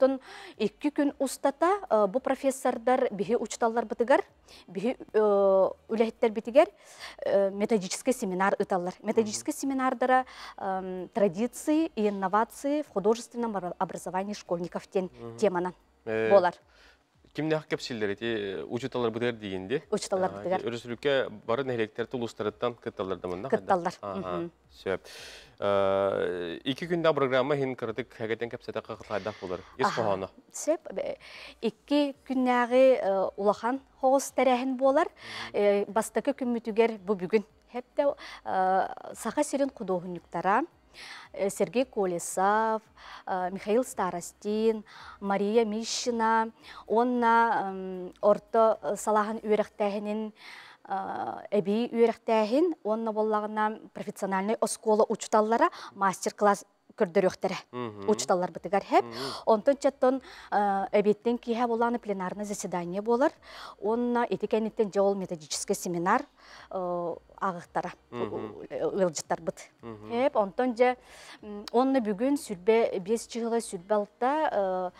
S15: 2 күн устата бу профессордар биһи учуталларбытыгар, биһи үлэһиттэрбитигэр методический семинар ыталлар. Методический семинардара традиции и инновации в художественном образовании школьников диэн теманан буолар.
S1: Кимнээх кэпсииллэр ити учууталларбытыгар диигин дии?
S15: Учууталларбытыгар.
S1: Өрөспүүбүлүкэ бары нэһилиэктэр улуустарыттан кытталлар да манна?
S15: Кытталлар.
S1: Сөп. 2 күндээх программа иһин кыратык хэгэтэн кэпсэтэххэ хайдах буолар? Ис хоһооно.
S15: Сөп. 2 күннээҕи улахан хоҕус тэрээһин буолар. Бастакы күммүтүгэр бу бүгүн хепте Саха сирин худуоһунньуктара Сергей Колесов, Михаил Старостин, Мария Мищина уонна орто салааһын үөрэхтээһинин эбии үөрэхтээһин уонна буоллаҕына профессиональнай оскуола учуталлара мастер-класс көрдөрүөхтэрэ учуталларбытыгар хэп. Онтон чаттон эбиэттэн киэһэ буолааны пленарное заседание буолар. Уонна ити кэнниттэн дьэ ол методический семинар ааҕыахтара ыалдьыттарбыт. Хэп, онтон дьэ онно бүгүн сүрбэ 5 чыһыла сүрбэ алта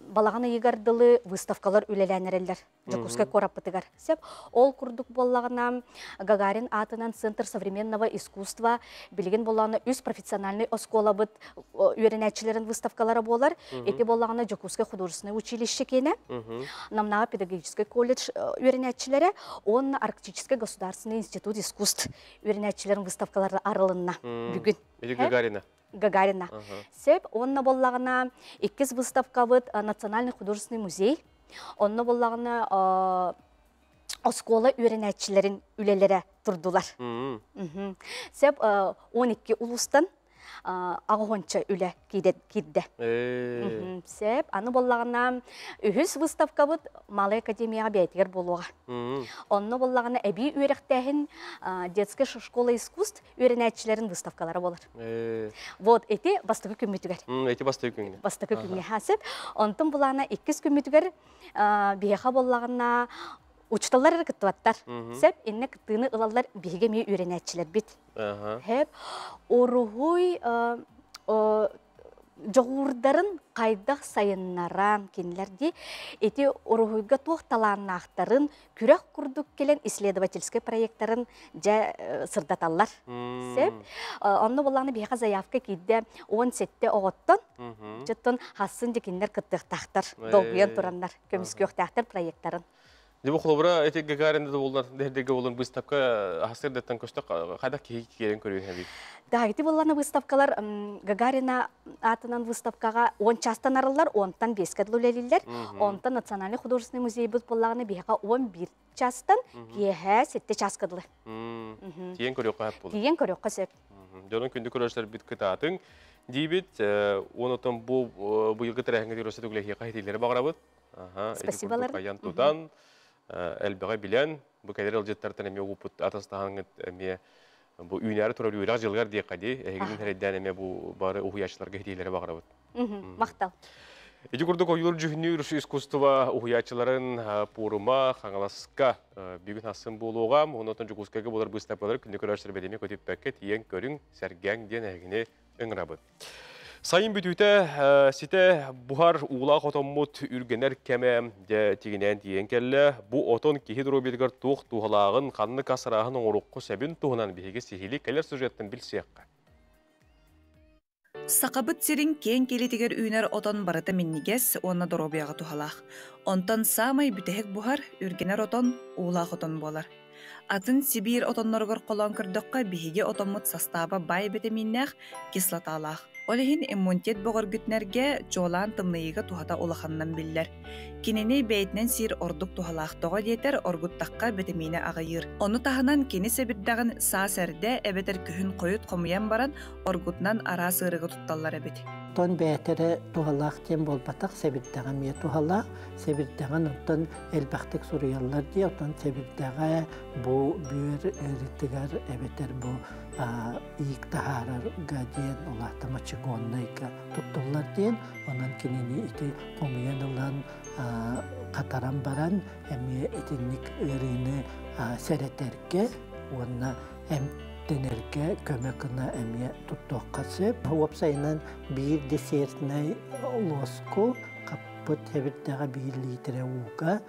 S15: балаҕан ыйыгар дылы выставкалар үлэлээн эрэллэр Дьокуускай куораппытыгар. Сөп. Ол курдук буоллаҕына Гагарин аатынан Центр современного искусства билигин буоллаҕына үс профессиональный оскуолабыт үөрэнээччилэрин выставкалара буолар. Ити буоллаҕына Дьокуускай художественное училище киэнэ, Намнааҕы педагогическай колледж үөрэнээччилэрэ уонна Арктический государственный институт искусств үөрэнээччилэрин выставкалара арылынна бүгүн.
S1: Ити Гагарина.
S15: Гагарина. Сөп, уонна буоллаҕына иккис выставкабыт Национальный художественный музей. Онно буоллаҕына оскуола үөрэнээччилэрин үлэлэрэ турдулар. Сөп, 12 улуустан аҕыһонча үлэ киирдэ. Сөп, аны буоллаҕына үһүс выставкабыт Малай академияҕа бэйэтигэр буолуоҕа. Онно буоллаҕына эбии үөрэхтээһин детская школа искусств үөрэнээччилэрин выставкалара буолар. Вот эти бастакы күммүтүгэр.
S1: Эти бастакы күҥҥэ.
S15: Бастакы күҥҥэ хасып. Онтон булаана иккис күммүтүгэр биһиэхэ буоллаҕына учуталлар эрэ кыттыбаттар. Сөп, инне кыттыыны ылаллар биһиги эмиэ үөрэнээччилэрбит. Хэп, уруһуй дьоҕуурдарын хайдах сайыннаран кинилэр дии ити уруһуйга туох талааннаахтарын күрэх курдук кэлэн исследовательскай проекттарын дьэ сырдаталлар. Сөп. Онно буоллаҕына биһиэхэ заявка киирдэ 17 оҕоттон. Дьоттон хассын дьэ кинилэр кыттыахтаахтар, долгуйан тураннар, көмүскүөхтээхтэр проекттарын.
S1: Дьэ бу холобура эти Гагарин да буоллар, дэһэрдэргэ буолан выставка хасырдаттан көстөх хайдах киһи киирэн көрүө эбит.
S15: Да, ити буоллана выставкалар Гагарина аатынан выставкаҕа 10 чаастан арыллар, 10-тан 5-ке дылы үлэлииллэр. Онтон Национальный художественный музейбыт буоллаҕына биһиэхэ 11 чаастан киэһэ 7 чааска дылы.
S1: Тиийэн көрүөххэ сөп буолар.
S15: Тиийэн көрүөххэ сөп.
S1: Дьонун күндү көрөөччүлэрбит кытаатыҥ диибит. Онотон бу быйылгы тэрээһиҥҥэ түрөсө түглэһиэхэ хитиилэри баҕарабыт.
S15: Спасибо.
S1: Айан тутан, элбэҕи билэн, бу кэлэр ыалдьыттартан эмиэ угуппут атастаһаҥҥыт эмиэ бу үүнээри турар үөрэх дьылыгар диэххэ дии, эһигинин эрэйдээн эмиэ бу бары уһуйааччыларга хитиилэри баҕарабыт.
S15: Махтал.
S1: Ити курдук ойуур дьүһүнүүр искусство уһуйааччыларын пуорума Хаҥаласка бүгүн асын буолуоҕа. Онон Дьокуускайга буолар быыстапкалар күндү көрөөччүлэр бэлэми көтүппэккэ тиийэн көрүҥ, сэргээҥ диэн эһигини ыҥырабыт. Сайын бүтүүтэ сите буһар уулаах отоммут үргэнэр кэмэ дьэ тигинээн тиийэн кэллэ. Бу отон киһи доруобуйатыгар туох туһалааҕын, ханнык ас арааһын оҥоруохха сөбүн туһунан биһиги сиһилии кэлэр сюжеттан билсиэххэ.
S6: Сахабыт сирин киэҥ киэлитигэр үүнэр отон барыта минньигэс уонна доруобуйаҕа туһалаах. Онтон саамай бүтэһик буһар, үргэнэр отон уулаах отон буолар. Атын Сибиир отонноругар холоон көрдөххө, биһиги отоммут састааба баай битэмииннээх, кислоталаах. Ол иһин иммунитет бөҕөргүтүнэргэ, чуолаан тымныйыыга туһата улаханынан биллэр. Кинини бэйэтинэн сиир ордук туһалаах, тоҕо диэтэр, оргуттахха битэмиинэ аҕыйыыр. Ону таһынан кини сэбирдэҕин саас эрдэ эбэтэр күһүн хойут хомуйан баран оргутунан араас ыарыыга тутталлар эбит.
S16: Оттон бэйэтэ эрэ туһалаах диэн буолбатах, сэбирдэҕэ эмиэ туһалаах. Сэбирдэҕин оттон элбэхтик суруйаллар дии, оттон сэбирдэҕэ бу бүөр ыарыытыгар эбэтэр бу иик таһаарарга диэн, ол аата мочегоннайга туттуллар диэн, онон кинини ити хомуйан ылан хатаран баран эмиэ итинник ыарыыны сэрэтэргэ уонна эмтэнэргэ көмө гына эмиэ туттуохха сөп. Уопсайынан биир десертнэй луоску хаппыт сэбирдэҕэ биир лиитирэ ууга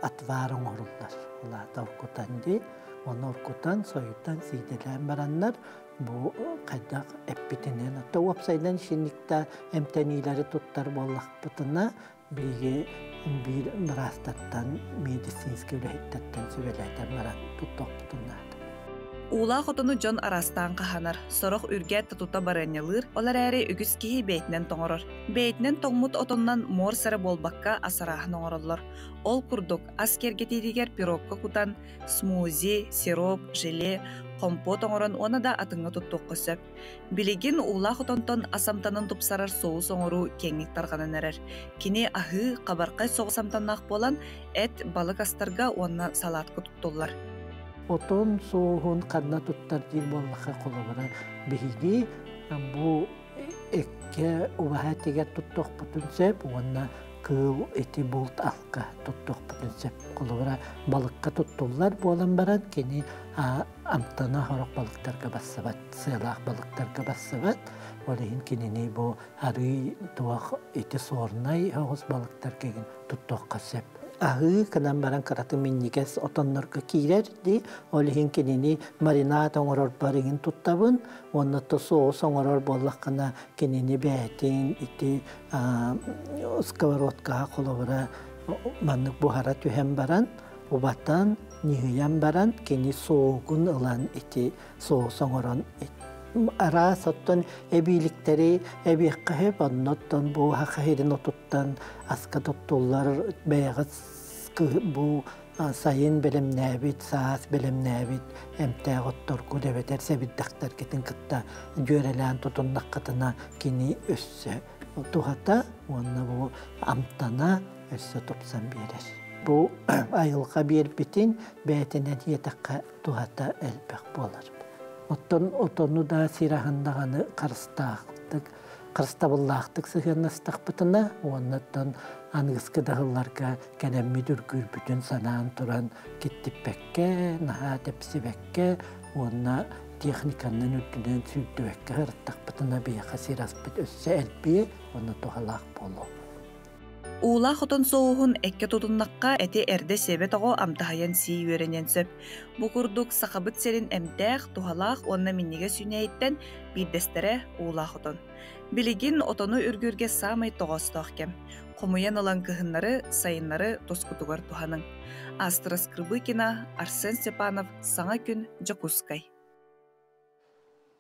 S16: отвар оҥоруллар. Ол аата оргутан дии. Оны оргутан, сойутан, сиидэлээн бараннар бу хайдах эппитинэн, оттон уопсайынан ишинникта эмтэниилэри туттар буоллахпытына, биһиги биир быраастартан, медицинскэй үлэһиттэртэн сүбэлээтэн баран туттуохпутун наада.
S6: Уулаах отону дьон араастаан хаһанар, сорох үргээт да тута барыанньалыыр, ол эрээри үгүс киһи бэйэтинэн тоҥорор. Бэйэтинэн тоҥмут отонунан муорс эрэ буолбакка ас арааһын оҥороллор. Ол курдук, ас киэргэтиитигэр пирогка кутан, смузи, сироп, желе, компот оҥорон уонна да атыҥҥа туттуохха сөп. Билигин уулаах отонтон ас амтанын тупсарар соус оҥоруу киэҥник тарҕанан эрэр. Кини аһыы, хабархай соҕус амтаннаах буолан, эт, балык астарга уонна салаатка туттуллар.
S16: Отон соуһун ханна туттар диир буоллахха, холобура, биһиги бу эккэ убаһа этигэр туттуохпутун сөп уонна кыыл ити булт алка туттуохпутун сөп. Холобура, балыкка туттуллар буолан баран, кини амтана сорох балыктарга барсыбат, сыалаах балыктарга барсыбат. Ол иһин кинини бу арыы туох ити сорнай оҕус балыктарга туттуохха сөп. Аһыы гынан баран кыраты минньигэс отоннорго киирэр дии. Ол иһин кинини маринад оҥорорбор иҥин туттабын. Уонна то соус оҥорор буоллаххына кинини бэйэтин ити сковородкаҕа холобура маннык буһара түһэн баран, убатан, ньыһыйан баран кини соугун ылан ити соус оҥорон араас оттон эбииликтэри эбиэххэ сөп, оннуттан бу хахаһирин отуттан аска туттуллар бэйэҕит бу сайын бэлэмнээбит, саас бэлэмнээбит эмтээх отторгут эбэтэр сэбирдэхтэргитин кытта дьүөрэлээн тутуннаххытына кини өссө туһата уонна бу амтана өссө тупсан биэрэр. Бу айылҕа биэрбитин бэйэтинэн иэтэххэ туһата элбэх буолар. Оттон отону да сир аһын даҕаны харыстаахтык, харыстабыллаахтык сыһыаннастахпытына уоннаттан аныгыскы даһылларга кэлэммит үргүүрбүтүн санаан туран киттиппэккэ, наһаа тэпсибэккэ уонна техниканнан үрдүнэн сүүрдүбэккэ сырыттахпытына биһиэхэ сир аспыт өссө элбиэ уонна туһалаах буолуо.
S6: Уулаах отон соуһун эккэ тутуннахха эти эрдэ сиэбэт оҕо амтаһыйан сии үөрэниэн сөп. Бу курдук Сахабыт сирин эмтээх, туһалаах уонна минньигэс үүнээйиттэн биирдэстэрэ уулаах отон. Билигин отону үргүүргэ саамай тоҕоостоох кэм. Хомуйан ылан кыһыннары, сайыннары тускутугар туһаныҥ. Астра Скрыбыкина, Арсен Степанов, Саҥа күн, Дьокуускай.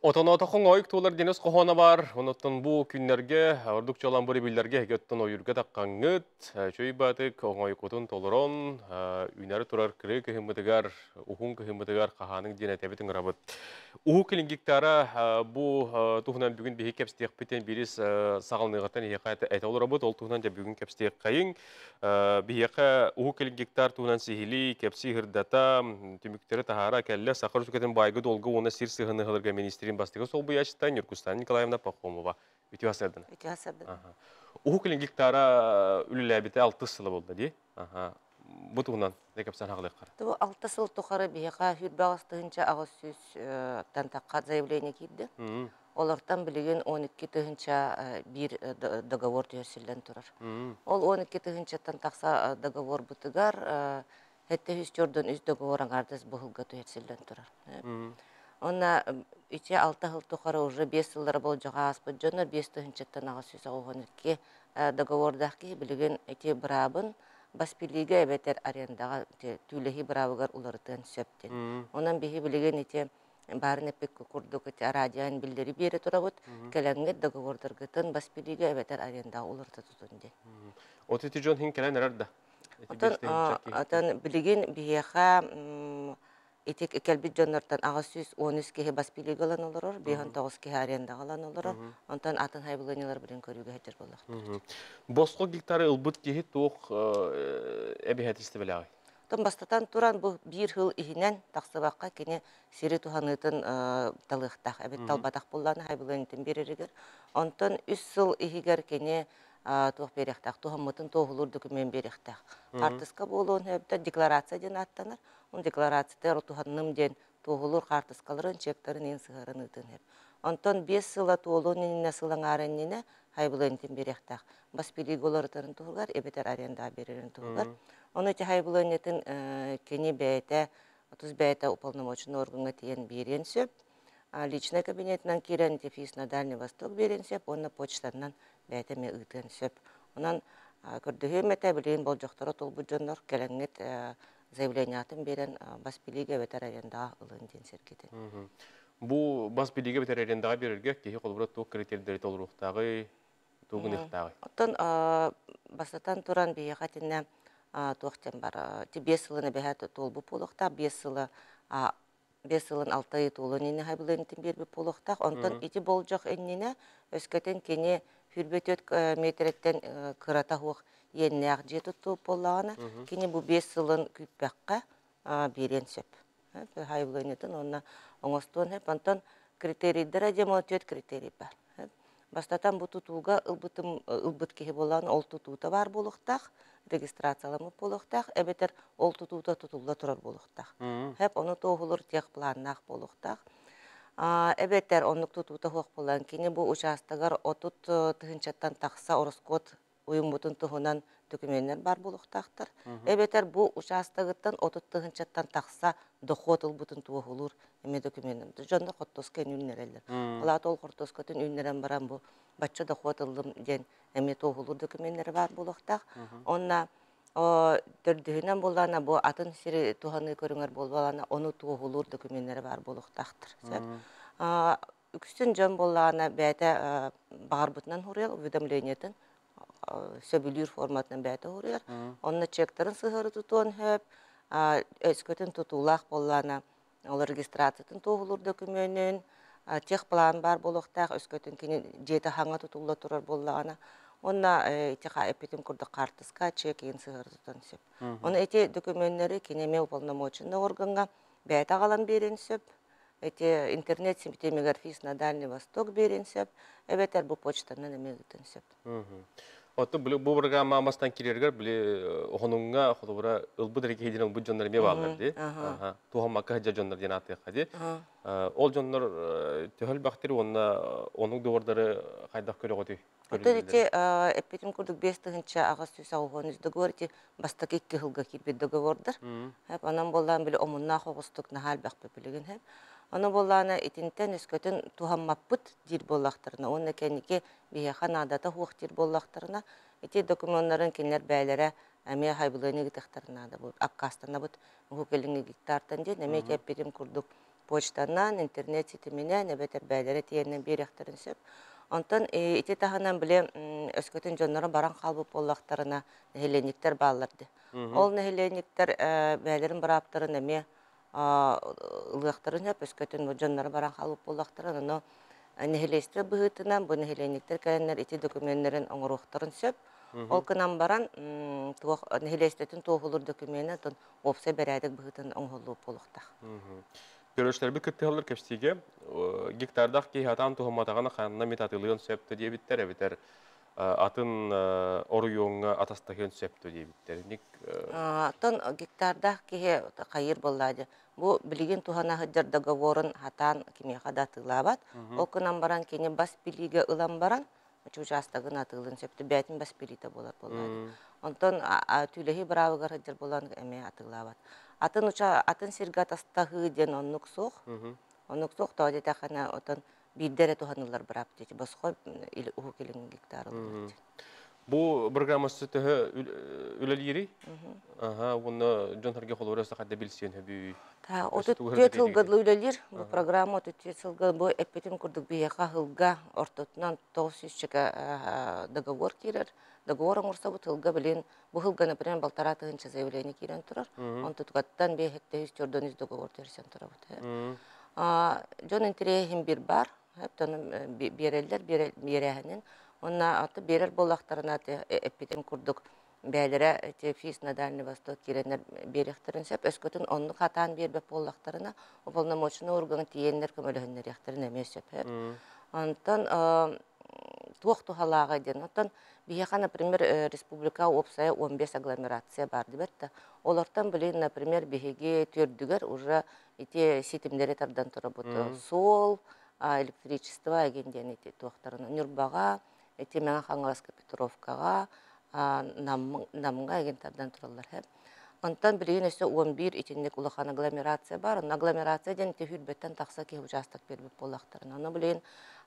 S1: Отоноотоххун ойук туолар диэн өс хоһооно баар. Онуттан бу күннэргэ, ордук чуолаан бу өрөбүллэргэ эһиги ойуурга таххаҥҥыт, чөй баатык оҥойуккутун толорон, үүнэри турар кырыы кыһыммытыгар, уһун кыһыммытыгар хаһааныҥ диэн этэбит ыҥырабыт. Уһук Илин гектара бу туһунан бүгүн биһиги кэпсэтиэхпитин бирис саҕаланыаҕыттан эһиэхэ этэ олоробут. Ол туһунан дьэ бүгүн кэпсэтиэххэйиҥ. Биһиэхэ Уһук Илин гектар туһунан сиһилии, кэпсии сырдата, түмүктэри таһаара кэллэ Саха Республикатын баайга-дуолга уонна сир сыһыаныһаларга министрин бастакы солбуйааччыта Ньургустана Николаевна Пахомова. Үтүө сарсыардан.
S17: Үтүө сарсыардан.
S1: Уһук Илин гектара үлэлээбитэ алтыс сыла буолла дии. Бу туһунан кэпсээн хаалыаххара.
S17: Бу алта сыл тухары биһиэхэ 28 800 тан тахха заявление киирди. Олортон билигин 12 тыһыынча биир договор түһэрсиллэн турар. Ол 12 тыһыынчаттан тахса договорбутугар 743 договор аҥаардас быһылга түһэрсиллэн турар. Онна ити алта сыл тухары уже 5 сыллара болдьоҕо ааспыт дьоннор 5 тыһыынчаттан 892 договордаах киһи билигин ити быраабын бас билиигэ эбэтэр арендаҕа түүлэһии быраабыгар уларытыан сөп диэн. Онон биһи билигин ити баарын эппик курдук ити радионан биллэри биэрэ турабыт. Кэлэҥҥит договордаргытын бас билиигэ эбэтэр арендаҕа уларыта тутун диэн.
S1: От ити дьон хин кэлэн эрэр да?
S17: Отон, отон билигин биһиэхэ ити кэлбит дьоннортон 813 киһи бас билиигэ ылан олорор, 59 киһи арендаҕа ылан олорор. Онтон атын хайбылыанньалар билин көрүүгэ сылдьар буоллахтар.
S1: Босхо гектары ылбыт киһи туох эбиһэтистибэлээҕий?
S17: Оттон бастатан туран бу биир сыл иһинэн тахсыбакка кини сири туһаныытын талыахтаах эбит талбатах буоллаҕына хайбылыанньатын биэрэригэр. Онтон үс сыл иһигэр кини туох биэриэхтээх, туһаммытын туоһулуур документ биэриэхтээх. Хаартыска буолуон сөптөр декларация диэн ааттанар. Ол декларациятыгар туһанным диэн туоһулуур хаартыскаларын, чектарын иин сыһыаран ыытыан сөп. Онтон 5 сыла туолуон иннинэ сыл аҥаара иннинэ хайбылыанньатын биэриэхтээх. Бас билиигэ уларытарын туһугар эбэтэр арендаҕа биэрэрин туһугар. Ону ити хайбылыанньатын кини бэйэтэ тус бэйэтэ уполномоченный органҥа тиийэн биэриэн сөп. Личный кабинетынан киирэн дефис на Дальний Восток биэриэн сөп уонна почтанан бэйэтэ эмиэ ыытыан сөп. Онон көрдөһүөм этэ, билигин болдьохторо туолбут дьоннор кэлэҥҥит заявлениятын биэрэн бас билиигэ эбэтэр арендаҕа ылын диэн сэргэтин.
S1: Бу бас билиигэ эбэтэр арендаҕа биэрэргэ киһи холобура туох критерийдэри толоруохтааҕый, тугун ыахтааҕый?
S17: Оттон бастатан туран биһиэхэ итиннэ туох диэн бар, 5 сылын эбэһээт туолбут буолуохтаах, 5 сыла 5 сылын 6 ый туолуон иннинэ хайбылыанньатын биэрбит буолуохтаах. Онтон ити болдьох иннинэ өскөтүн кини 24 миэтэрэттэн кырата суох иэннээх дьиэ туттубут буоллаҕына, кини бу 5 сылын күүппэххэ биэриэн сөп. Хайбылыанньатын уонна оҥостуон сөп. Онтон критерийдэрэ диэн түөрт критерий бар. Бастатан бу тутууга ылбытым ылбыт киһи буолан ол тутуута баар буолуохтаах, регистрацияламмыт буолуохтаах, эбэтэр ол тутуута тутулла турар буолуохтаах. Хэп ону туоһулур тех планнаах буолуохтаах. Эбэтэр оннук тутуута суох буолан кини бу учаастагар 30 тыһыынчаттан тахса ороскуот уйуммутун туһунан докумуоннар баар буолуохтаахтар. Эбэтэр бу учаастагыттан 30 тыһыынчаттан тахса дохуот ылбытын туоһулуур эмиэ докумуоннар. Дьоннор хортуоска үүннэрэллэр. Ол аата ол хортуоскатын үүннэрэн баран бу бачча дохуот ыллым диэн эмиэ туоһулуур докумуоннара баар буолуохтаах. Онно төрдүһүнэн буоллаҕына бу атын сири туһаныы көрүҥэр буоллаҕына ону туоһулуур докумуоннара баар буолуохтаахтар. Үксүн дьон буоллаҕына бэйэтэ баҕарбытынан суруйар, уведомлениетын сөбүлүүр форматынан бэйэтэ суруйар. Онно чектарын сыһыары тутуон сөп, өскөтүн тутуулаах буоллаҕына ол регистрациятын туоһулуур докумуонун, техплан баар буолуохтаах, өскөтүн кини дьиэтэ хаҥа тутулла турар буоллаҕына, уонна ити эппитим курдук хаартыска, чек иин сыһыары тутуон сөп. Ону ити докумуоннары кини эмиэ уполномоченный органҥа бэйэтэ аҕалан биэриэн сөп, эти интернет ситимигэр ФИС на Дальний Восток биэриэн сөп, эбэтэр бу почтанан эмиэ ыытыан сөп.
S1: Оттон били бу программа мастан киирэргэр били охонуҥҥа холобура ылбыт эрэ киһи ылбыт дьоннор эмиэ бааллар дии. Туһаммакка сылдьар дьоннор диэн ааттыахха дии. Ол дьоннор төһө элбэхтэр уонна оннук доҕордору хайдах көрөҕүтүй?
S17: Оттон ити эппитим курдук 5883 договор ити бастакы икки сылга киирбит договордар. Онон буоллаан били омуннаах оҕустук наһаа элбэхпит билигин. Ону буоллаана итинтэн өскөтүн туһаммаппыт диир буоллахтарына уонна кэнники биһиэхэ наадата суох диир буоллахтарына ити докумуоннарын кинилэр бэйэлэрэ эмиэ хайбылыаны ыытыахтарын наада буолбут. Аккаастанабыт уһук илиҥҥи гектартан диэн эмиэ ити эппитим курдук почтанан, интернет ситиминэн эбэтэр бэйэлэрэ тиийэннэн биэриэхтэрин сөп. Онтон ити таһынан били өскөтүн дьонноро баран хаалбыт буоллахтарына нэһилиэнньиктэр бааллар дии. Ол нэһилиэнньиктэр бэйэлэрин бырааптарын эмиэ ылыахтарын сөп, өскөтүн дьонноро баран хаалбыт буоллахтарына, ону нэһилиэстибэ быһыытынан бу нэһилиэнньиктэр кэлэннэр ити докумуоннарын оҥоруохтарын сөп. Ол гынан баран туох нэһилиэстибэтин туоһулуур докумуона оттон уопсай бэрээдэк быһыытынан оҥоһуллубут буолуохтаах.
S1: Көрөөччүлэрбит кыттыһаллар кэпсиигэ гектардаах киһи атаан туһамматаҕына ханна эмит атылыан сөп да диэбиттэр эбэтэр Атын оройуоҥҥа атастаһыан сөп дуо диэбиттэр. Ник
S17: Оттон гектардаах киһи хайыыр буоллаа дии. Бу билигин туһана сылдьар договорун хатаан кимиэхэ да атыылаабат. Ол гынан баран кини бас билиигэ ылан баран учаастагын атыылын сөп бэйэтин бас билиитэ буолар буоллаа дии. Онтон түүлэһии быраабыгар сылдьар буолан эмиэ атыылаабат. Атын атын сиргэ атастаһыы диэн оннук суох. Оннук суох тоҕо диэтэххинэ отон биирдэ эрэ туһаныллар быраап диэти босхо Уһук Илин гектар ылыллар.
S1: Бу программасы төһө үлэлиирий? Аха, уонна дьон сэргэ холобура сахарда билсиэн хөбүй.
S17: Та, 34 сылга үлэлиир. Бу программа 34 сылга бу эппитим курдук биһиэхэ сылга ортотунан 900 чека договор киирэр. Договор оҥорсобут сылга билин бу сылга, например, 1500 заявление киирэн турар. Онтутугаттан биэһэттэ үс төрдөн үс договор төрсөн турабыт. Дьон интэриэһин бир бар. Оттон биэрэллэр биэрээһинин. Уонна аты биэрэр буоллахтарына эппитим курдук бээлэрэ ФИС на Дальний Восток киирэннэр биэриэхтэрин сөп. Өскөтүн оннук хатаан биэрбэт буоллахтарына, уполномоченный орган тиийэннэр көмөлөһүннэриэхтэрин эмиэ сөп. Онтон туох туһалааҕа диэн. Оттон биһиэхэ, например, республика уопсайа 15 агломерация баар дибэт да. Олортон билин, например, биһиги түөрдүгэр уже ити ситимнэри тардан турабыт. Суол, электричество эгин диэн ити туохтарын Ньурбаҕа, ити Мэҥэ Хаҥаласка Петровкаҕа, Намҥа эгин тардан тураллар. Онтон билигин өссө 11 итинник улахан агломерация бар. Онно агломерация диэн ити сүүрбэттэн тахса киһи учаастак биэрбит буоллахтарына. Ону билигин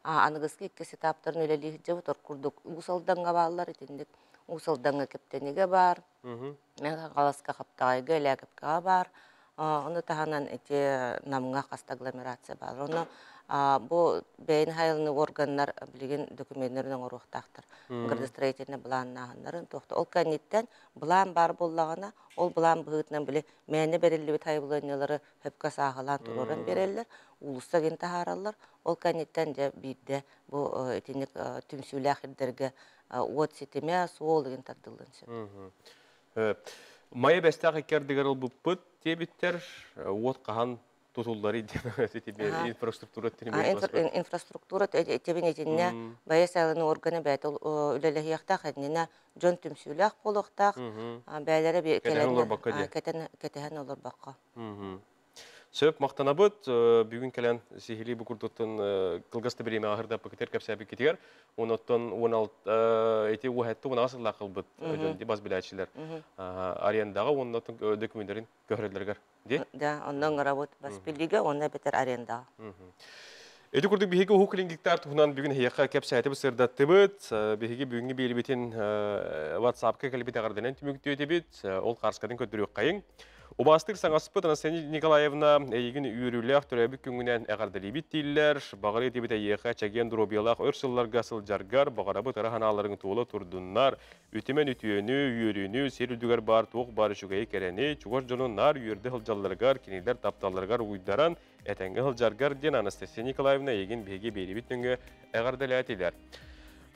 S17: аныгыскы иккис этаптарын үлэлии сылдьабыт. Ор курдук Уус Алдаҥҥа бааллар, итинник Уус Алдаҥҥа Кэптэнигэ баар, Мэҥэ Хаҥаласка Хаптаҕайга, Элээкэпкэҕэ баар. Ону таһынан ити Намҥа хаста агломерация баар. Ону бу бэйэни хайалыны органнар билигин докуменнарын оҥоруохтаахтар. Градостроительный былааннааһыннарын туохта. Ол кэнниттэн былаан баар буоллаҕына, ол былаан быһыытынан били мээнэ бэриллибит хайабылыанньалары сөпкө сааһылаан туруоран биэрэллэр, уулусса гин таһаараллар. Ол кэнниттэн дьэ биирдэ бу итинник түмсүүлээх ирдэргэ уот ситимэ, суол игин тардыллыан сөп.
S1: Майа Бэстээх икки ардыгар ылбыппыт диэбиттэр, уот хаһан тутулларый диэн инфраструктура
S17: Инфраструктура тибин итиннэ бэйэ сайланы органа бэйэтэ үлэлэһиэхтээх, иннинэ дьон түмсүүлээх буолуохтаах, бэйэлэрэ кэлэн кэтэһэн олорбокко.
S1: Сөп, махтанабыт. Бүгүн кэлэн сиһилии бу курдуктун кылгас да бириэмэҕэ аһырдаппыкытыгар, кэпсээбиккитигэр. Онуттан 16 ити уһэтти 16 сыллаах ылбыт дьон бас билээччилэр арендаҕа уонна документарын көһөрөллөрүгэр ди.
S17: Да, онно ыҥырабыт бас билиигэ уонна эбэтэр арендаҕа.
S1: Ити курдук биһиги Уһук Илин гектар туһунан бүгүн эһиэхэ кэпсээтибит, сырдаттыбыт. Биһиги бүгүҥҥү биэрибитин WhatsApp-ка кэлбит эҕэрдэнэн түмүктүөтүбүт. Ол хаарскатын көрдөрүөххэйиҥ. Убаастыыр саҥаспыт Анастасия Николаевна эйигин үөрүүлээх төрөөбүт күҥҥүнэн эҕэрдэлиибит дииллэр. Баҕарыы этибит эйиэхэ чэгиэн доруобуйалаах өр сылларга сылдьаргар, баҕарабыт ыра санааларыҥ туола турдуннар, үтүмэн үтүөнү, үөрүүнү, сир үрдүгэр баар туох баар үчүгэйи кэрэни, чугас дьону наар үөрдэ сылдьалларыгар, кинилэр тапталларыгар угуйдаран, этэҥҥэ сылдьаргар диэн Анастасия Николаевна эйигин биһиги биэрибит нөҥүө эҕэрдэлээтилэр.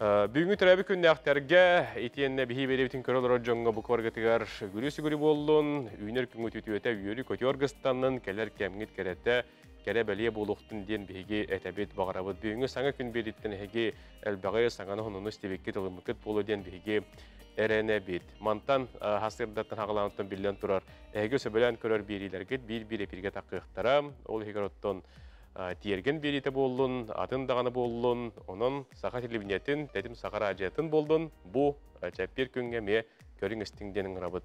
S1: Бүгүҥҥү төрөөбүт күннээхтэргэ итиэннэ биһи биэрэбитин көрө олорор дьоҥҥо бу куоргытыгар үгүрү-сүгүрү буоллун, үүнэр күҥҥүт үтүөтэ үөрүү-көтүү аргыстаннын, кэлэр кэмҥит кэрэтэ кэрэ-бэлиэ буолуохтун диэн биһиги этэбит, баҕарабыт. Бүгүҥҥү саҥа күн биэрииттэн эһиги элбэҕи, саҥаны сонуну истибиккит, ылыммыккыт буолуо диэн биһиги эрэнэбит. Мантан хасырдаттан хаҕалаантан биллэн турар, эһиги сөбүлээн көрөр биэриилэргит биир-биир эпиргэ таххыахтара. Ол иһигэр оттон тиэргэн биэриитэ буоллун, атын даҕаны буоллун, онон саха телевидениетин, тэтим саха радиотын буоллун, бу чэппиэр күҥҥэ эмиэ көрүҥ истиҥ диэн ыҥырабыт.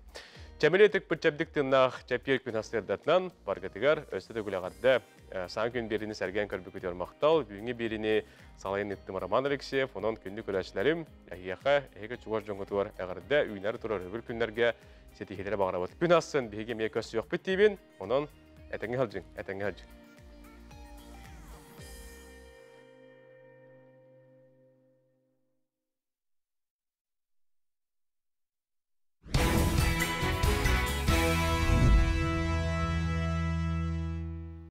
S1: Чэмили тыкпыт чэбдик тыыннаах чэппиэр күн сарсыардатынан баргытыгар өссө да күлэҕэрдэ саҥа күн биэриини сэргээн көрбүкүтүгэр махтал. Бүгүҥҥү биэриини салайан ыыттым Роман Алексеев, онон күндү көрөөччүлэрим, эһиэхэ, эһиги чугас дьоҥҥутугар эҕэрдэ, үүнэр турар өрөбүл күннэргэ ситиһиилэри баҕарабыт. Күн ахсын биһиги эмиэ көрсүөхпүт диибин, онон этэҥҥэ сылдьыҥ, этэҥҥэ сылдьыҥ.